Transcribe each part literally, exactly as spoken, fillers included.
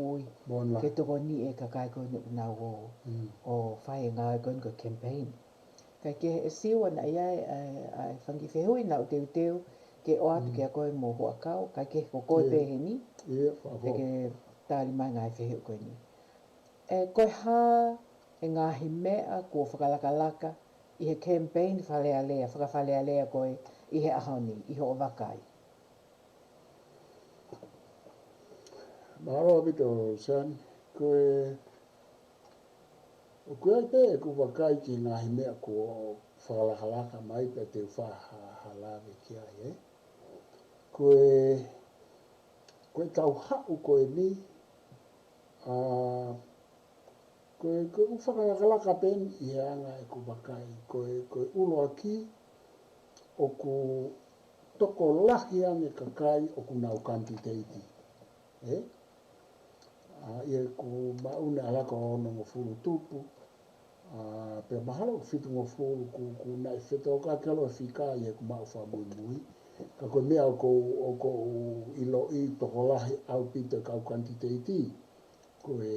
ui ke tokoni e kakai ko eni ʻoku nau ō ʻo fai e ngāue ko eni ko e campaign. Kae kehe, ʻe Siua, naʻe ʻi ai ʻa e fanga kiʻi fehuʻi naʻá ku teuteu ke ʻoatu kia koe mo Huʻakau, kae kehe ko koe pē heni te ke tali mai ngaahi fehuʻi ko eni. ʻE, ko e hā e ngaahi meʻa kuo fakalakalaka ʻi he campaign Fale Alea, faka-Fale Alea ko ē ʻi he ʻaho ni, ʻi hoʻo vakai? Mālō ʻaupito, Luseane. Ko e, ʻoku ʻi ai pē ʻeku vakai ki he ngaahi meʻa kuo fakalakalaka mai pea te u faʻa ha, ha lave ki ai, ē. Ko e, ko e tau haʻu ko eni, ʻa, ko e, ko e ʻū fakalakalaka pē eni ʻi he anga ʻeku vakai. Ko e, ko e ʻuluaki, ʻoku tokolahi ange kakai ʻoku nau kanititeiti. Ē? ʻA, ʻi heʻeku maʻu ʻene ʻalu ko ē ʻo onongofulu tupu, ʻa, pea mahalo ʻoku fitungofulu, ʻoku, ʻoku naʻe fetōkaki holo e fika ʻi heʻeku maʻu fakamuimui. Ka ko e meʻa ʻoku ou, ʻoku ou ʻiloʻi, tokolahi ʻaupito e kau kanititeiti. Ko e,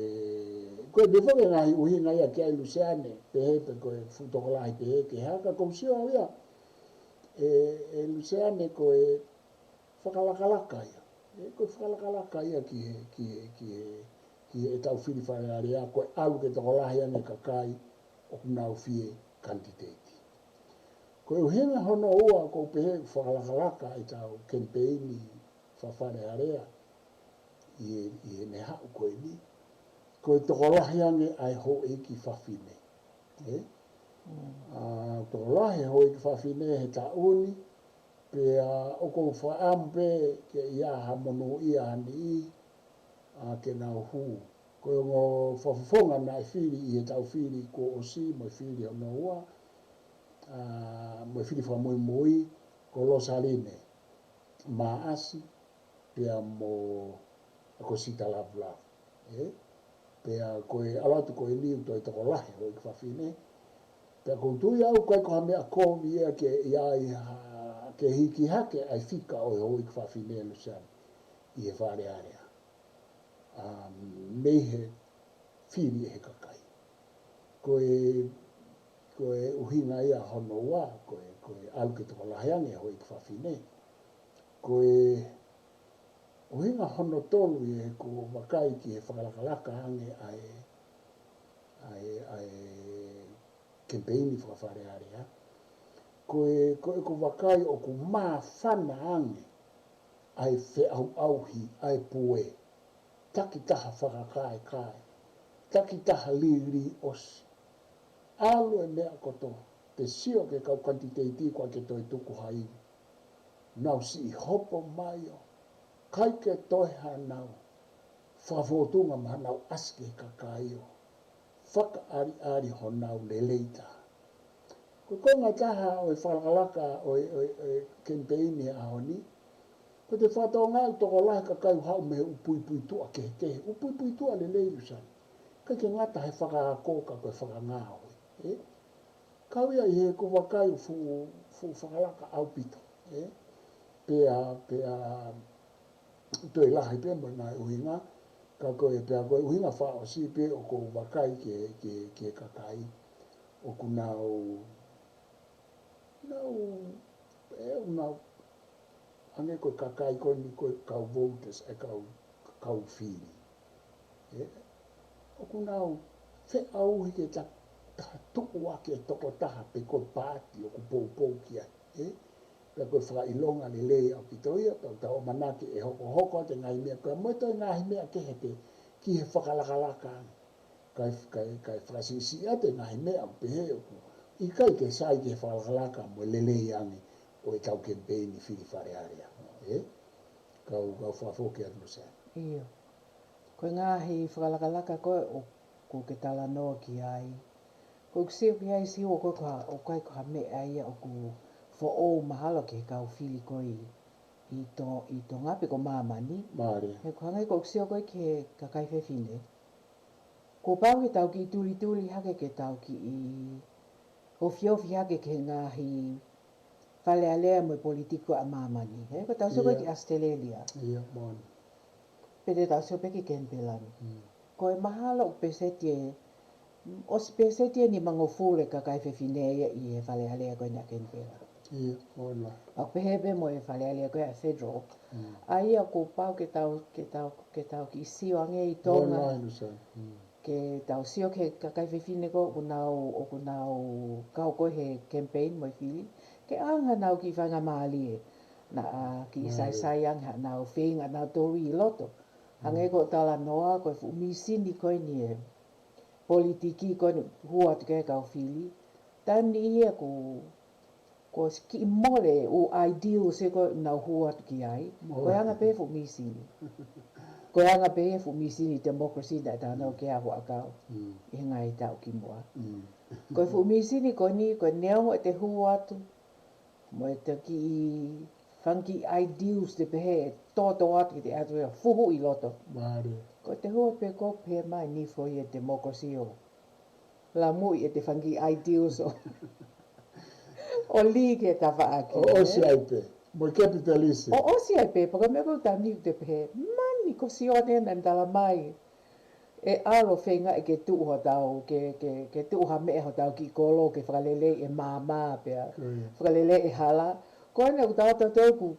ko e meʻa foki e ngaahi ʻuhinga ia ki ai, Luseane, pehē pē ko e fuʻu tokolahi pehē ke hā, ka ʻoku ou sio au ia, ē, ē Luseane, ko e fakalakalaka ia. Ē, ko e fakalakalaka ia ki he, ki he, ki he, ki heʻetau fili Fale Alea, ko e ʻalu ke tokolahi ange kakai ʻoku nau fie kanititeiti. Ko e ʻuhinga hono ua ʻoku ou pehē fakalakalaka ʻetau kemipeini faka-Fale Alea ʻi he, ʻi heʻene haʻu ko eni, ko e tokolahi ange ʻa e houʻeiki fafine. Ē? ʻA, tokolahi e houʻeiki fafine he taʻu ni, pea ʻoku ou fakaʻamu pē ke ʻi ai ha monūʻia ha niʻihi, ʻa, ke nau hū. Ko e ongo fakafofonga naʻe fili ʻi heʻetau fili kuo ʻosi mo e fili hono ua, ʻa, mo e fili fakamuimui, ko Losaline Maʻasi, pea mo ʻAkosita Lavulavu, ē? Pea ko e ʻalu atu ko eni ʻoku toe tokolahi e houʻeiki fafine. Pea ʻoku ou tui au ʻoku ʻikai ko ha meʻa kovi ia ke ʻi ai ha, ke hiki hake ʻa e fika ʻo e houʻeiki fafine, Luseane, ʻi he Fale Alea, ʻa, mei he fili ʻe he kakai. Ko e, ko e ʻuhinga ia hono ua, ko e, ko e ʻalu ke tokolahi ange e houʻeiki fafine. Ko e ʻuhinga hono tolu ʻi heʻeku vakai ki he fakalakalaka ange ʻa e, ʻa e, ʻa e kemipeini faka-Fale Alea, ko e, ko ʻeku vakai ʻoku māfana ange ʻa e feʻauʻauhi ʻa e pue, takitaha fakakaekae, takitaha liliu ʻosi. ʻAlu e meʻa kotoa, te sio ki he kau kanititeiti ʻoku ʻikai ke toe tuku ha ivi. Nau siʻi hopo mai ʻo ʻikai ke toe hanau fakafōtunga mo hanau ʻasi ki he kakai ʻo fakaʻaliʻali honau lelei taha. Ko e konga ʻe taha ʻo e fakalakalaka ʻo e, ʻo e, ʻo e kemipeini he ʻaho ni, ko ʻete fakatokangaʻi ʻoku tokolahi e kakai ʻoku haʻu mei he ʻū puipuituʻa kehekehe, ʻū puipuituʻa lelei, Luseane. ʻIkai ke ngata he fakaako ka ko e fakangāue, ē? Kau ia ʻi heʻeku vakai ʻoku fuʻu, fuʻu fakalaka ʻaupito, ē? Pea, pea toe lahi pē mo e ngaahi ʻuhinga, ka ko e, pea ko e ʻuhinga fakaʻosi pē ʻoku ou vakai ki he, ki he, ki he kakai ʻoku nau, nau, ē, ʻoku nau, hangē ko e kakai ko eni ko e kau voters, e kau, kau fili. Ē, ʻoku nau feʻauhi ke ta, ta tuʻu ʻaki e tokotaha pe ko e paati ʻoku poupou ki ai, ē? Pea ko e fakaʻilonga lelei ʻaupito ia, pea ʻoku tau ʻamanaki ʻe hokohoko atu e ngaahi meʻa ko ia mo e toe ngaahi meʻa kehe pē ki he fakalakalaka ange. Kae, kae, kae fakasiʻisiʻi atu e ngaahi meʻa ʻoku pehē ʻoku ʻikai ke sai ki he fakalakalaka mo e lelei ange ʻo ʻetau kemipeini fili Fale Alea, ē? Kau, kau fakafoki atu, Luseane. ʻIo. Ko e ngaahi fakalakalaka ko ē ʻoku ke talanoa ki ai, ʻoku ou sio ki ai, Siua, ʻoku ʻikai ko ha, ʻoku ʻikai ko ha meʻa ia ʻoku foʻou mahalo ki he kau fili ko ē ʻi, ʻi To-, ʻi Tonga pe ko māmani. Mālie. He ʻoku hangē ʻoku ou sio ko ē ki he kakai fefine, kuo pau ke tau kiʻi tulituli hake ke tau kiʻi ofiofi hake ki he ngaahi Fale Alea mo e politiki ʻa māmani. He ʻoku tau sio ko ē ki ʻAositelēlia. ʻIo, moʻoni. Pe te tau sio pē ki Kenipela ni. Mm. Ko e mahalo ʻoku peseti ē, ʻosi peseti ʻe nimangofulu e kakai fefine ia ʻi he Fale Alea ko ena ʻa Kenipela. ʻIo, ʻoku lahi. ʻOku pehē pē mo e Fale Alea ko ia ʻa e federal. Mm. ʻA ia kuo pau ke tau, ke tau, ke tau kiʻi sio ange ʻi Tonga. ʻOku lahi, Luseane. Mm. Ke tau sio ki he kakai fefine ko ē ʻoku nau, ʻoku nau kau ko ē he campaign mo e fili. Ke ʻoange haʻanau kiʻi faingamālie. Naʻa kiʻi Mālie. saisai ange haʻanau feinga ʻanautolu ʻi loto. Hangē Mm. ko e talanoa, ko e fuʻu mīsini ko eni ē politiki ko eni hū atu ki ai e kau fili. Taimi ia kuo, kuo ʻosi kiʻi mole ʻū ideals ē ko ē ʻoku nau hū atu ki ai. Mole. Ko e anga pē fuʻu mīsini. Ko e anga pē ia fuʻu mīsini democracy naʻe talanoa ki ai ʻa Huʻakau. Mm. ʻI he ngaahi taʻu kimuʻa. Mm. Ko e fuʻu mīsini ko eni, ko e neongo ʻete hū atu mo ʻete kiʻi fanga kiʻi ideals te pehē ʻe toto atu ki te atu ia fuhu ʻi loto. Mālie. Ko ʻete hū pē ko ē pehē mai ni foʻi e democracy ʻo lamuʻi ʻete fanga kiʻi ideals ʻo, ʻo lī ki he tafaʻaki, ʻO ʻosi ē? ai pē. Mo e capitalism. ʻO ʻosi ai pē, pea ko e meʻa ko ē ʻoku tau ni te pehē. Mani ko Sione naʻa ne tala mai. ʻE ʻalu ʻo feinga ke tuʻu hotau, ke, ke, ke tuʻu ha meʻa hotau kiʻi kolo, ke fakaleleiʻi e maama pea. Ko ia. Fakaleleiʻi e hala. Ko ena ʻoku tau tautolu ʻoku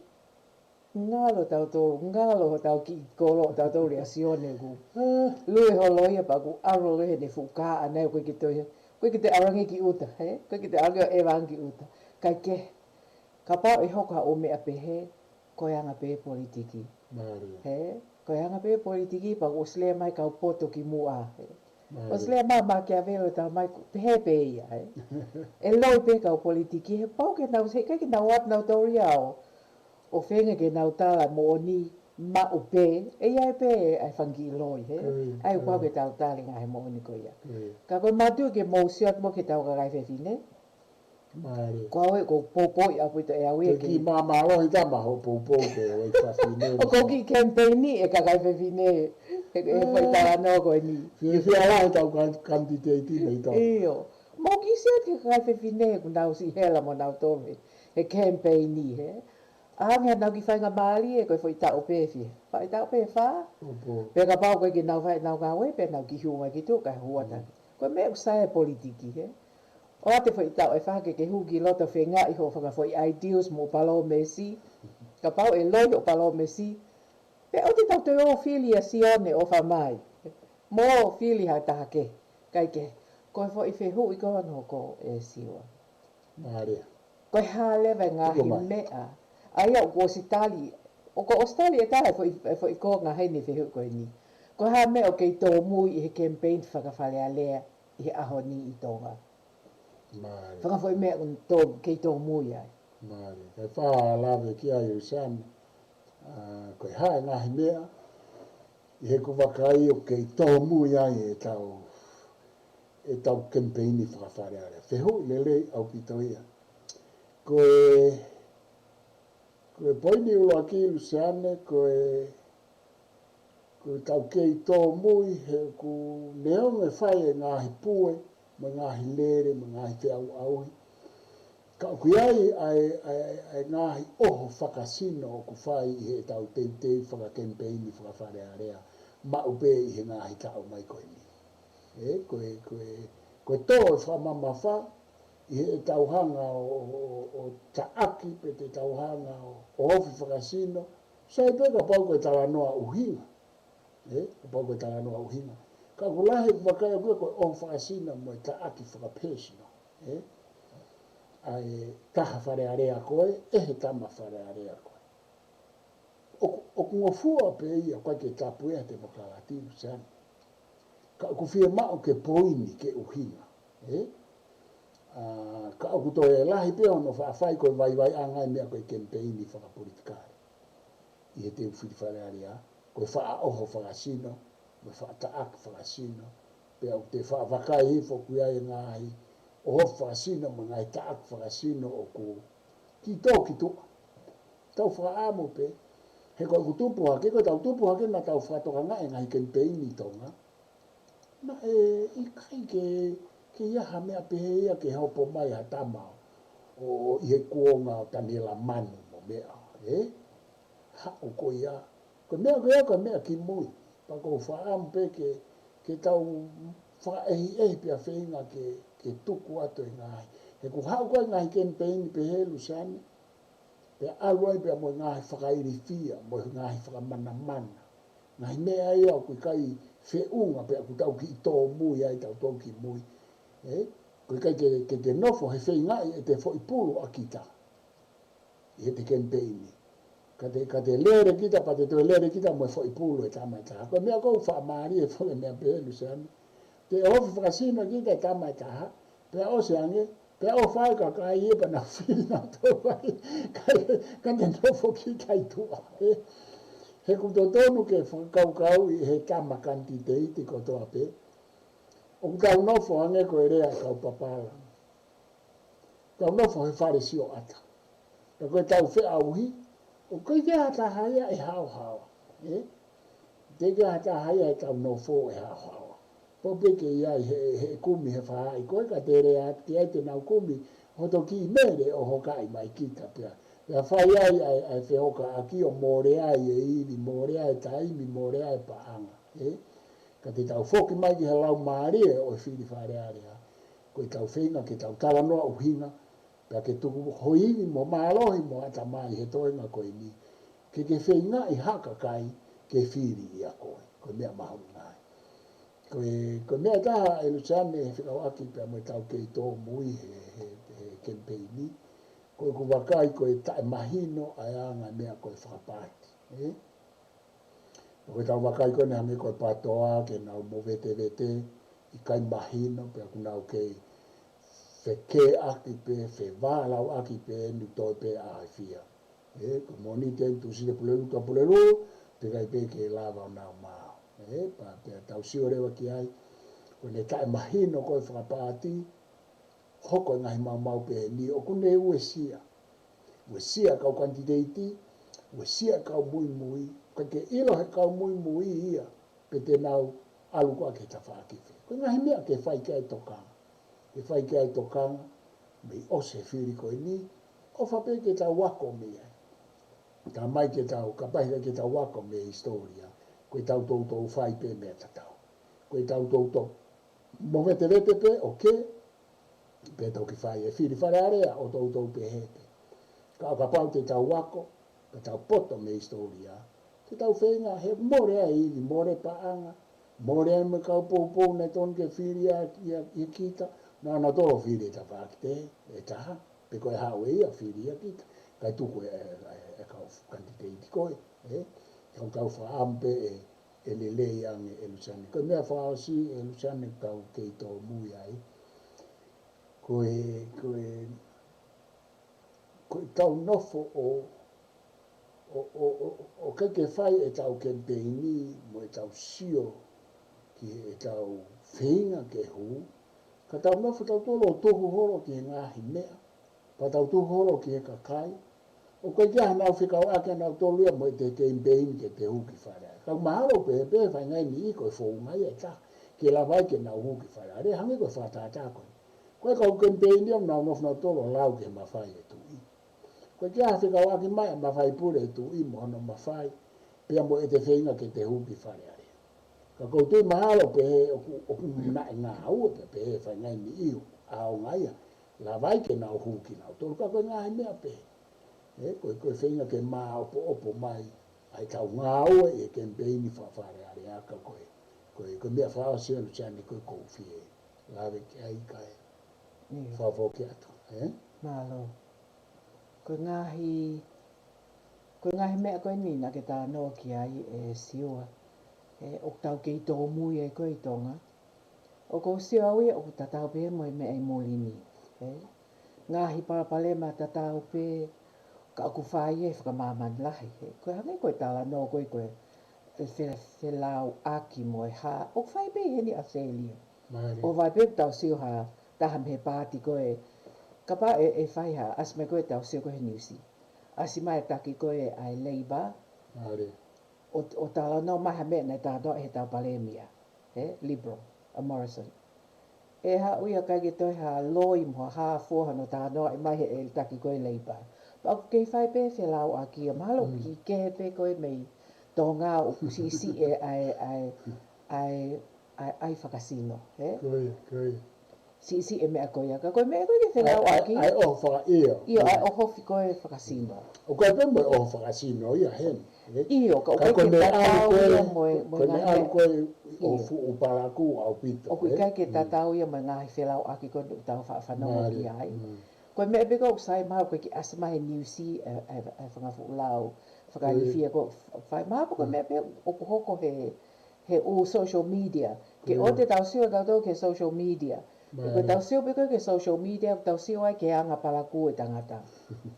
ngalo tautolu, ngalo hotau kiʻi kolo, tautolu ʻia Sione ʻoku. Ah. Lue holo ia pea ʻoku ʻalu holo ia heʻene fuʻu kā ʻana ʻoku ʻikai ke toe, ʻoku ʻikai ke toe ʻalu ange ki ʻuta, he? ʻOku ʻikai ke toe ʻalu ange ʻo ʻeva ange ki ʻuta. Kae kehe, kapau ʻe hoko ha ʻū meʻa pehē, ko e anga pē politiki. Mālie. He? Ko e anga pē politiki, pea kuo ʻosi lea mai kau poto kimuʻa, he? Mālie. ʻOsi lea mai Machiavelli ʻo tala mai, pehē pē ia, he? ʻE loi pē kau politiki, he pau ke nau, he ʻikai ke nau ʻoatu ʻenautolu ia ʻo, ʻo feinga ke nau tala moʻoni maʻu pē, ʻe ʻi ai pē ʻa e fanga kiʻi loi, he? Ko ia, ʻA ia ko ia. Pau ke tau tali ngaahi moʻoni ko ia. Ko ia. Ka ko e mātuʻa ke mou sio atu mo ki heʻetau kakai fefine, Mālie. Ko au ē, ʻoku ou poupouʻi ʻaupito ʻe au ia ke ke kiʻi māmālohi tama hoʻo poupou ki he fefine. ʻOku ou kiʻi campaign ʻi he kakai fefine, he, he Ah. foʻi talanoa ko eni. Fiefia lahi ʻetau kan-, candidate mei Tonga. ʻIo. Mou kiʻi sio ki he kakai fefine, ʻoku nau siʻi hela mo nautolu he, he campaign ʻi he. ʻAnge haʻanau kiʻi faingamālie, ko e foʻi taʻu pē fē. Foʻi taʻu pē fā. ʻOku. Pea kapau ko ē ke nau fai ʻenau ngāue, pea nau kiʻi hū mai ki tuʻa kae hū atu. Mm. Ko e meʻa ʻoku sai e politiki, he. ʻOatu e foʻi taʻu ʻe fā ke ke hū ki loto feingaʻi hoʻo fanga foʻi ideals mo e palōmesi. Kapau ʻe loi hoʻo palōmesi. Pea ʻoua te tau toe ō ʻo fili ʻa Sione ʻo fai mai. Mo fili ha taha kehe. Kae kehe. Ko e foʻi fehuʻi ko hono hoko ē Siua. Mālie. Ko e hā leva e ngaahi Tuku mai. meʻa. ʻA ia ʻoku ʻosi tali. ʻOku ʻosi tali ʻe taha e foʻi, e foʻi konga heʻene fehuʻi ko eni. Ko e hā e meʻa ʻoku kei tōmui ʻi he campaign faka-Fale Alea ʻi he ʻaho ni ʻi Tonga. Mālie. Fanga foʻi meʻa ʻoku tō, kei tōmui ai. Mālie. Kae fai ha lave ki ai Luseane. ʻA, ko e hā e ngaahi meʻa ʻi heʻeku vakai ʻoku kei tōmui ai ʻetau, ʻetau campaign faka-Fale Alea. Fehuʻi lelei ʻaupito ia. Ko e, ko e poini ʻuluaki Luseane, ko e Ko ʻetau kei tōmui he ʻoku neongo e fai e ngaahi pue, mo e ngaahi lele, mo e ngaahi feʻauʻauhi. Ka ʻoku ʻi ai ʻa e, ʻa e, ʻa e ngaahi ʻoho fakasino ʻoku fai ʻi heʻetau teuteu fakakemipeini faka-Fale Alea, maʻu pē ʻi he ngaahi taʻu mai ko eni. ʻE, ko e, ko e, ko e tō e fakamamafa, ʻi heʻetau hanga ʻo, ʻo, ʻo, ʻo taʻaki, pe te tau hanga ʻo, ʻo ofi fakasino, sai pē kapau ko e talanoa ʻuhinga. ʻE, kapau ko e talanoa ʻuhinga. Ka ʻoku lahi ʻeku vakai ʻaʻaku ia ko e ʻoho fakasino mo e taʻaki fakapēsino. ʻE, ʻa e taha Fale Alea koe, ʻe he tama Fale Alea koe. ʻOku, ʻoku ngofua pē ia, ʻoku ʻikai ke tapu ia he temokalati, Luseane. Ka ʻoku fiemaʻu ke poini, ke ʻuhinga. ʻE? ʻA, ka ʻoku toe lahi pē hono faʻa fai ko e vaivaiʻanga e meʻa ko e kemipeini fakapolitikale. ʻI he teu fili Fale Alea, ko e faʻa ʻoho fakasino, mo e faʻa taʻaki fakasino, pea ʻoku te faʻa vakai hifo ʻoku ʻi ai e ngaahi ʻoho fakasino, mo e ngaahi taʻaki fakasino ʻoku kiʻi tō ki tuʻa. Tau fakaʻamu pē, he ko ʻeku tupu hake, ko ʻetau tupu hake naʻa tau fakatokangaʻi e ngaahi kemipeini ʻi Tonga. Naʻe ʻikai ke, ke ʻi ai ha meʻa pehē ia ke hopo mai ha tama ʻo, ʻo ʻi he kuonga ʻo Taniela Manu mo meʻa, ʻe? Haʻu ko ia, Ko e meʻa ko ia, ko e meʻa kimui. Pea ʻoku ou fakaʻamu pē ke, ke tau fakaʻehiʻehi pea feinga ke, ke tuku atu e ngaahi. He ʻoku haʻu ko ē ngaahi kemipeini pehē, Luseane, pea ʻalu ai pea mo e ngaahi fakailifia, mo e ngaahi fakamanamana. Ngaahi meʻa ia ʻoku ʻikai feʻunga pea ʻoku tau kiʻi tōmui ai tautolu kimui. Ē? ʻOku ʻikai ke, ke te nofo he feingaʻi ʻete foʻi pulu ʻa kita ʻi heʻete kemipeini. Ka te, ka te lele kita, pea te toe lele kita mo e foʻi pulu e tama ʻe taha. Ko e meʻa ʻoku ou fakamālie foki e meʻa pehē, Luseane. Te ofi fakasino kita e tama ʻe taha, pea ʻosi ange, pea ʻofa e kakai ia pea nau fili nautolu ai. Ka, ka te nofo kita ʻi tuʻa, ē. He ʻoku totonu ke fakakaukauʻi he tama kanititeiti kotoa pē. ʻOku tau nofo ange ko e lea e kau papala. Tau nofo he fale sioʻata. Ka ko e tau feʻauhi, ʻoku ʻikai ke ha taha ia ʻe haohaoa. Ē? ʻIkai ke ha taha ia ʻe tau nofo ʻe haohaoa. Pau pē ke ʻi ai he, he kumi he faʻahi ko ē ka te lea atu ki ai te nau kumi hoto kiʻi mele ʻo hokaʻi mai kita pea. Pea fai ai ʻa e, ʻa e fehokaʻaki ʻo mole ai e ivi, mole ai e taimi, mole ai e paʻanga. Ē? Ka te tau foki mai ki he laumālie ʻo e fili Fale Alea. Ko e tau feinga ke tau talanoa ʻuhinga, pea ke tuku ho ivi mo mālohi mo ʻatamai he toenga ko eni. Ke ke feingaʻi ha kakai ke fili ʻia koe. Ko e meʻa mahuʻinga ia. Ko e, ko e meʻa ʻe taha, ʻe Luseane, he fekauʻaki pea mo e tau kei tōmui he, he, he kemipeini. Ko ʻeku vakai ko e taʻemahino ʻa e anga e meʻa ko e fakapaati. Ē? Ko e tau vakai ko eni hangē ko e PTOA ke nau movetevete, ʻikai mahino, pea ʻoku nau kei fekeʻaki pē, fevālauʻaki pē, ʻoku toe pē ʻa e fia. Ē, ko e Mōnite, Tūsite, Pulelulu, Tuʻapulelulu, pea ʻikai pē ke lava ʻo nau maau. Ē, pea, pea tau sio leva ki ai, ko ʻene taʻemahino ko e fakapaati, hoko e ngaahi maumau pehē ni ʻoku ne uesia. Uesia kau kanititeiti, uesia kau muimui, ka ke ʻilo he kau muimui ia, pe te nau ʻalu koā ki he tafaʻaki fē. Ko e ngaahi meʻa ke fai ki ai tokanga. Ke fai ki ai tokanga, mei ʻosi e fili ko eni, ʻofa pē ke tau ako mei ai. Talamai ke tau, kapau ʻikai ke tau ako mei he hisitōlia, ko e tau toutou fai pē meʻa tatau. Ko e tau toutou movetevete pē, ʻo ke, pea toki fai e fili Fale Alea ʻo toutou pehē pē. Ka ʻo kapau te tau ako, ka tau poto mei he hisitōlia, te tau feinga he mole ai ivi, mole paʻanga, mole ai mo e kau poupou naʻe tonu ke fili ʻia, ʻia, ʻia kita, naʻa nau tolo fili e tafaʻaki pē ʻe taha, pe ko e haʻu ʻe ia fili ʻia kita, kae tuku e, e, e, e kau kanititeiti ko ē, ē? Kau tau fakaʻamu pē ʻe, ʻe lelei ange ʻe Luseane. Ko e meʻa fakaʻosi ʻe Luseane kau kei tōmui ai. Ko e, ko e, ko e tau nofo ʻo, ʻo, ʻo, ʻo, ʻo ʻikai ke fai e tau kemipeini mo e tau sio ki he tau feinga ke hū. Ka tau nofo tautolu ʻo tuhu holo ki he ngaahi meʻa. Pea tau tuhu holo ki he kakai. ʻOku ʻikai ke ʻi ai hanau fekauʻaki ʻanautolu ia mo ʻete kemipeini ke te hū ki Fale Alea. Ka ʻoku mahalo pē, pē fai ngaahi niʻihi ko e founga ia ʻe taha. Ke lava ai ke nau hū ki Fale Alea, hangē ko e fakatātā ko ē. Ko e kau kemipeini ia ʻoku nau nofo nautolu ʻo lau ki he mafai ʻo e tuʻi. ʻOku ʻikai ke ʻi ai ha fekauʻaki mai ʻa e mafai pule ʻo e tuʻi mo hono mafai. Pea mo ʻete feinga ke te hū ki Fale Alea. Ka ʻoku ou tui mahalo pē he ʻoku, ʻoku naʻe ngāue pē, pē he fai ngaahi niʻihi ʻaonga ia. Lava ai ke nau hū kinautolu ka ko e ngaahi meʻa pē. Ē, ko e, ko e feinga ke māʻopoʻopo mai ʻa e tau ngāue ʻi he kemipeini faka-Fale Alea ka ko e, ko e, ko e meʻa fakaʻosi ʻe Luseane ko e ʻoku ou fie lave ki ai kae ʻIo. fakafoki atu, ē? Mālō. Ko e ngaahi, ko e ngaahi meʻa ko eni naʻa ke talanoa ki ai ʻe Siua. Ē, ʻoku tau kei tōmui ai ko ē ʻi Tonga. ʻOku ou sio au ia ʻoku tatau pē mo e meʻa ʻi muli ni. Ē? Ngaahi palopalema tatau pē, ka ʻoku fai ʻe he fakamāmani lahi. Ē? Ko e hangē ko e talanoa ko ē ko e, e fe-, felauʻaki mo e hā. ʻOku fai pē ʻi heni ʻAositelēlia. Mālie. ʻO fai pē tau sio ha taha mei he paati ko ē. Kapau ʻe, ʻe fai ha, ʻasi mai ko ē tau sio ko ē he niusi. ʻAsi mai e taki ko ē ʻa e Labour. Mālie. ʻO, ʻo talanoa mai ha meʻa naʻe talanoa he tau palēmia, ē, Liberal, ʻa Morrison. ʻE haʻu ia ʻikai ke toe ha loi mo ha hā fua hono talanoaʻi mai he ʻe taki ko ē Labour. Pea ʻoku kei fai pē felauʻaki ia, mahalo Mm. ki kehe pē ko ē mei, Tonga ʻoku siʻisiʻi ʻa e, ʻa e, ʻa e, ʻa e, ʻa e fakasino, ē? Ko ia, ko ia. Siʻisiʻi e meʻa ko ia, ka ko e meʻa ko ē ke felauʻaki. ʻA e ʻoho fakaʻio. ʻIo, ʻa e ʻoho fika e fakasino. ʻOku ʻi ai pē mo e ʻoho fakasino ia heni, ē? ʻIo, ka ʻoku ʻikai ke tatau ia mo e, mo e meʻa ko ē ʻoku fuʻu palakū ʻaupito. ʻOku ʻikai ke tatau ia mo e ngaahi felauʻaki ko ē ʻoku tau faʻa fanongo ki ai. Ko e meʻa pē ko ē ʻoku sai mahalo ko e kiʻi ʻasi mai he niusi e, e, e fanga fuʻu lau fakailifia ko ē fai mahalo ko e meʻa pē ʻoku hoko he, he ʻū social media. Ke ʻoua te tau sio tautolu ki he social media. He ko e tau sio pē ko ē ki he social media, ʻoku tau sio ai ki he anga palakū e tangata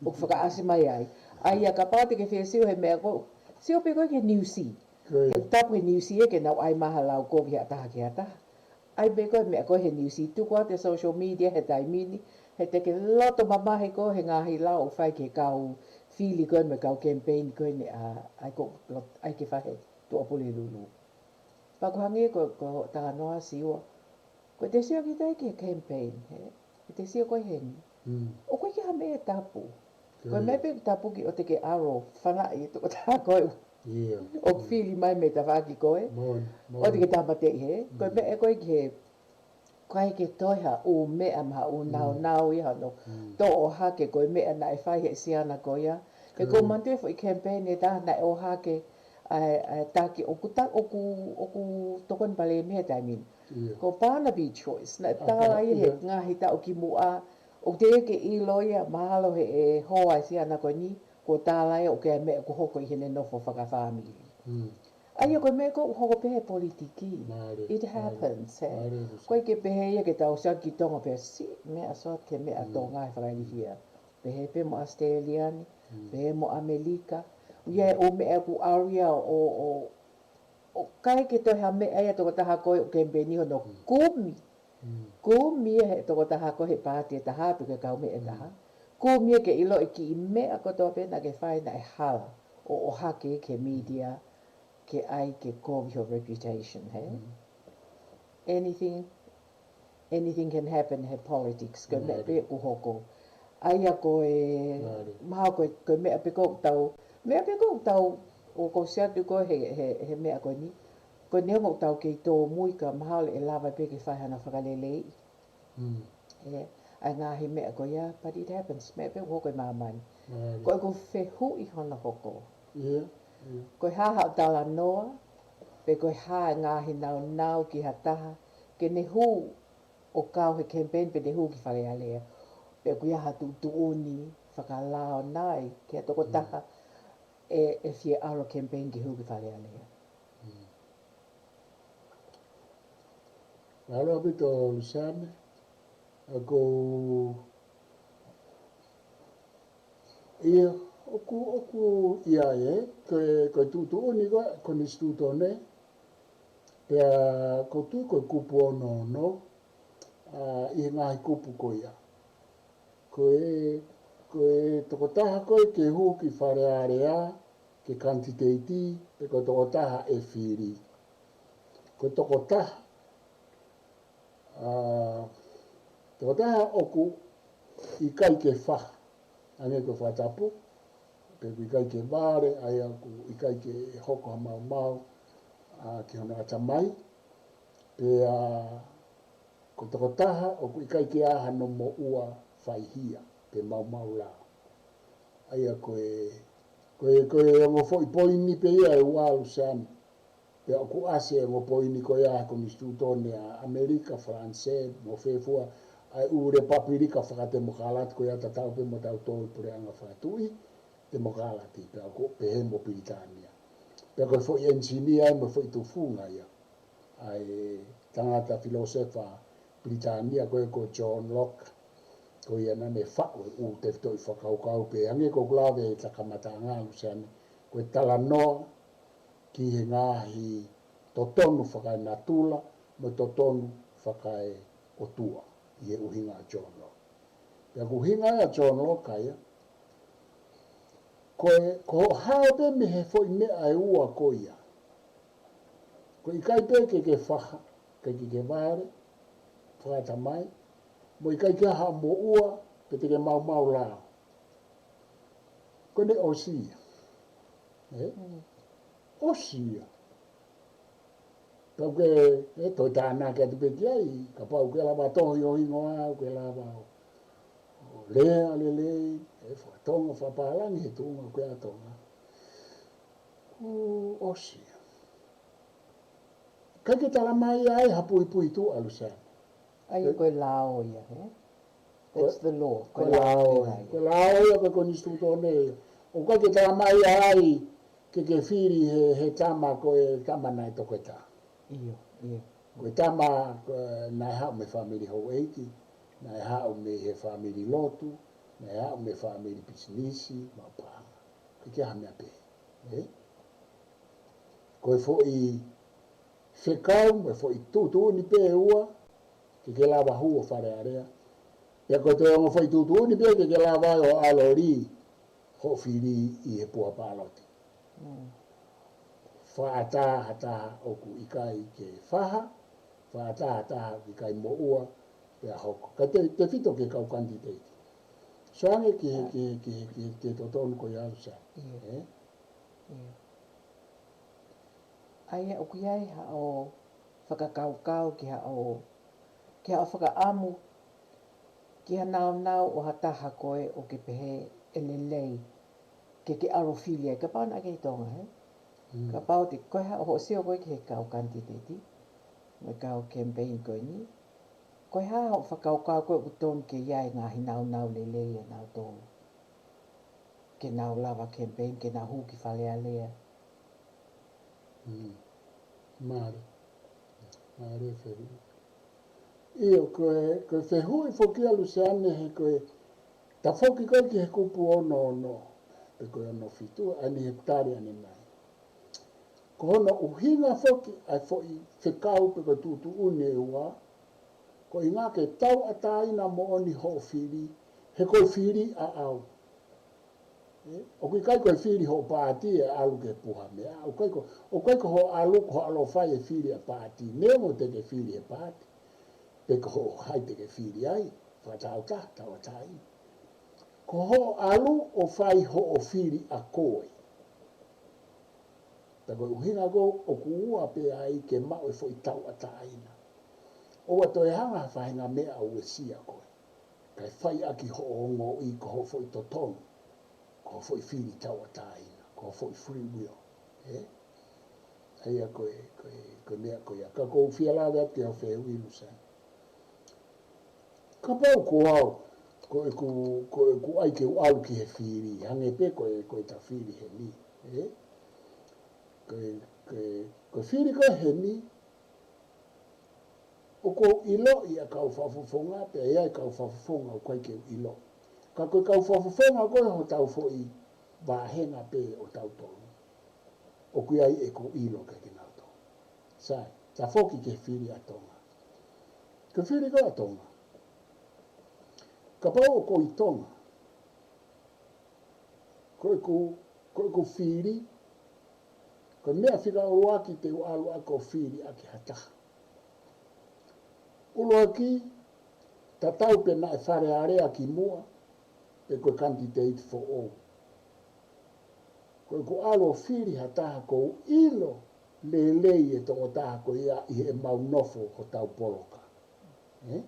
ʻoku fakaʻasi mai ai. ʻA ia kapau te ke fie sio he meʻa ko ē, sio pē ko ē ki he niusi. He ʻoku tapu he niusi ia ke nau ʻai mai ha lau kovi ha taha ki ha taha. ʻAi pē ko e meʻa ko ē he niusi, tuku atu he social media he taimi ni, he te ke loto mamahi ko ē he ngaahi lau ʻoku fai ki he kau fili ko ē mo e kau campaign ko eni ʻa, ʻai ko ē, ʻai ke fai he Tuʻapulelulu. Pea ʻoku hangē ko, ko e talanoa Siua. Ko e te sio kita ki he campaign, he? Ko e te sio ko ē heni. ʻOku ʻikai ke ha meʻa ʻe tapu. Ko e meʻa pē ʻoku tapu ke ʻoua te ke ʻalu ʻo fanaʻi e tokotaha ko ē ʻoku fili mai mei tafaʻaki ko ē. ʻOua te ke tāmateʻi, he? Ko e meʻa ko ē ki he, ʻoku ʻikai ke toe ha ʻū meʻa mo ha ʻū naunau ia hono toʻo hake ko e meʻa naʻe fai he siana ko ia. He ʻoku ou manatuʻi e foʻi campaign ʻe taha naʻe ʻohake ʻa e, ʻa e taki ʻoku ta-, ʻoku, ʻoku tokoni palēmia he taimi ni. Ko Barnaby Joyce, naʻe tala ia he ngaahi taʻu kimuʻa, ʻoku teʻeki ke ʻilo ia mahalo he ʻe hoa e siana ko eni, kuo tala ia ʻoku ʻi ai e meʻa ʻoku hoko ʻi heʻene nofo fakafāmili. ʻA ia ko e meʻa ko ē ʻoku hoko pē he politiki. It happens, he? ʻOku ʻikai ke pehē ia ke tau sio ki Tonga pē siʻi meʻa sot ki he meʻa Tonga he fakailifia. Pehē pē mo ʻAositelēlia ni, pehē mo ʻAmelika. ʻOku ʻi ai e ʻū meʻa ʻoku ʻalu ia ʻo, ʻo, ʻoku ʻikai ke toe ha meʻa ia tokotaha ko ē ʻoku campaign hono kumi. Kumi ia he tokotaha ko ē he paati ʻe taha pe ko e kaumeʻa ʻe taha. Kumi ia ke ʻiloʻi e kiʻi meʻa kotoa pē naʻa ke fai naʻe hala ʻo ʻohake ki he media ke ʻai ke kovi ho reputation, he? Anything, anything can happen he politics, ko e meʻa pē ʻoku hoko. ʻA ia ko e, mahalo ko e, ko e meʻa pē ko ē ʻoku tau, meʻa pē ko ē ʻoku tau, ʻoku ou sio atu ko ē he, he, he meʻa ko eni. Ko e neongo ʻoku tau kei tōmui ka mahalo ʻe lava pē ke fai hano fakaleleiʻi. ʻE, ʻa e ngaahi meʻa ko ia, but it happens, meʻa pē ʻoku hoko ʻi māmani. Ko ʻeku fehuʻi hono hoko. Ko e hā haʻo talanoa, pe ko e hā e ngaahi naunau ki ha taha, ke ne hū ʻo kau he campaign pe ne hū ki Fale Alea. Pe ʻoku ʻi ai ha tuʻutuʻuni fakalao nai ki ha tokotaha ʻe, ʻe fie ʻalu campaign ke hū ki Fale Alea. Mālō ʻaupito Luseane, ʻoku, ʻio, ʻoku, ʻoku ʻi ai, ē, ko e, ko e tuʻutuʻuni ko ē, konisitūtone, pea ʻoku ou tui ko e kupu ono ono, ʻa, ʻi he ngaahi kupu ko ia. Ko e, ko e tokotaha ko ē ke hū ki Fale Alea, ke kanititeiti, pe ko e tokotaha ʻe fili. Ko e tokotaha, ʻa, tokotaha ʻoku ʻikai ke faha, hangē ko e fakatapu, pe ʻoku ʻikai ke vale, ʻa ia ʻoku ʻikai ke hoko ha maumau, ʻa, ki hono ʻatamai, pea ko e tokotaha ʻoku ʻikai ke ʻi ai hano moʻua faihia pe maumau lao. ʻA ia ko e, ko e, ko e ongo foʻi poini pē ia ʻe ua Luseane. Pea ʻoku ʻasi e ongo poini ko ia he konisitūtone ʻa ʻAmelika, Falanisē, mo fē fua, ʻa e ʻū lepapulika fakatemokalati ko ia tatau pē mo tautolu puleʻanga fakatuʻi, temokalati, pea ʻoku pehē mo Pilitānia. Pea ko e foʻi ʻenisinia ia mo e foʻi tufunga ia ʻa e tangata filōsefa Pilitānia ko ē ko John Locke, ko ia naʻa ne faʻu e ʻū tefitoʻi fakakaukau pē, hangē ko ʻeku lave he kamataʻanga Luseane, ko e talanoa ki he ngaahi totonu fakaenatula mo e totonu fakaeʻotua ʻi he ʻuhinga ʻa John Locke. Pea ko e ʻuhinga ʻa John Locke ia, ko e, ko hoʻo haʻu pē mei he foʻi meʻa ʻe ua ko ia. Ko e ʻikai pē ke ke faha, ʻikai ke ke vale, fakaʻatamai, mo e ʻikai ke ʻi ai ha moʻua, pe te ke maumau lao. Ko ʻene ʻosi ia. Ē? ʻOsi ia. Pau ke, ʻe toe tānaki atu pē ki ai, kapau ʻoku ke lava tohi ho hingoa, ʻoku ke lava ʻo, ʻo lea lelei, ʻe fakatonga, fakapālangi he tuʻunga ʻoku ke ʻa Tonga. Kuo ʻosi ia. ʻIkai ke tala mai ai ha puipuituʻa, Luseane. ʻA ia ko e lao ia, he? That's the law. Ko e lao ia. Ko e lao ia, ko e konisitūtone ia. ʻOku ʻikai ke tala mai ai ke ke fili he, he tama ko e tama naʻe toketā. ʻIo, ʻio. Ko e tama, ko e naʻe haʻu mei he fāmili houʻeiki, naʻe haʻu mei he fāmili lotu, naʻe haʻu mei he fāmili pisinisi, maʻu paʻanga. ʻIkai ke ʻi ai ha meʻa pehē. Ē? Ko e foʻi fekau, mo e foʻi tuʻutuʻuni pē ʻe ua, ke ke lava hū ʻo Fale Alea. Pea ko e toe ongo foʻi tuʻutuʻuni pē ke ke lava ʻo ʻaloli hoʻo fili ʻi he puha pāloti. Mm. Fakaʻatā ha taha ʻoku ʻikai ke faha, fakaʻatā ha taha ʻoku ʻikai moʻua, pea hoko. Ka te, tefito ki he kau kanititeiti. Sio ange ki he, ki he, ki he, ki he, ki he totonu ko ia, Luseane. ʻIo. Ē? ʻIo. ʻA ia ʻoku ʻi ai haʻo fakakaukau ki haʻo, ki haʻo fakaʻamu, ki ha naunau ʻo ha taha ko ē ʻoku ke pehē ʻe lelei ke ke ʻalu ʻo fili ai, kapau naʻa ke ʻi Tonga, he? Mm. Kapau te, ko e hā hoʻo sio ko ē ki he kau kanititeiti, mo e kau campaign ko eni, ko e hā hoʻo fakakaukau ko ē ʻoku tonu ke ʻi ai e ngaahi naunau lelei ʻa nautolu ke nau lava campaign, ke nau hū ki Fale Alea. Mm. Mālie. Mālie fehuʻi. ʻIo, ko e, ko e fehuʻi foki ia, Luseane, he ko e tafoki ko ē ki he kupu ono ono, pe ko e ono fitu, ʻa eni he tali ʻanenai. Ko hono ʻuhinga foki ʻa e foʻi fekau pe ko e tuʻutuʻuni ʻe ua, ko e ʻuhinga ke tauʻatāina moʻoni hoʻo fili, he ko e fili ʻaʻau. Ē, ʻoku ʻikai ko e fili hoʻo paati ʻe ʻalu ki he puha meʻa, ʻoku ʻikai ko, ʻoku ʻikai ko hoʻo ʻalu, ko hoʻo ʻalu ʻo fai e fili ʻa e paati, neongo te ke fili he paati, pe ko hoʻo hai te ke fili ai, fakatauʻatāina, tauʻatāina. Ko hoʻo ʻalu ʻo fai hoʻo fili ʻa koe. Pea ko e ʻuhinga ko ē ʻoku ua pē ai ke maʻu e foʻi tauʻatāina. ʻOua toe hanga ha faʻahinga meʻa ʻo uesia koe. Kae fai ʻaki hoʻo ongoʻi ko hoʻo foʻi totonu, ko hoʻo foʻi fili tauʻatāina, ko hoʻo foʻi free will. Ē? ʻA ia ko e, ko e, ko e meʻa ko ia. Ka ʻoku ou fie lave atu ki hoʻo fehuʻi, Luseane. Kapau ko au, ko ʻeku, ko ʻeku ʻai ke u ʻalu ki he fili, hangē pē ko e, ko ʻeta fili heni, ē? Ko e, ko e, ko e fili ko ē heni, ʻoku ou ʻiloʻi ʻa e kau fakafofonga, pea ʻi ai e kau fakafofonga ʻoku ʻikai ke u ʻilo. Ka ko e kau fakafofonga ko ē hotau foʻi vāhenga pē ʻotautolu, ʻoku ʻi ai ʻeku ʻilo kiate kinautolu. Sai, tafoki ki he fili ʻa Tonga. Ko e fili ko ē ʻa Tonga. Kapau ʻoku ou ʻi Tonga, ko ʻeku, ko ʻeku fili, ko e meʻa fika ʻuluaki te u ʻalu ʻaki ʻo fili ʻaki ha taha. ʻUluaki, tatau pē naʻe Fale Alea kimuʻa, pe ko e kanititeiti foʻou. Ko ʻeku ʻalu ʻo fili ha taha ʻoku ou ʻilo lelei e tokotaha ko ia ʻi heʻemau nofo hotau poloka. Ē?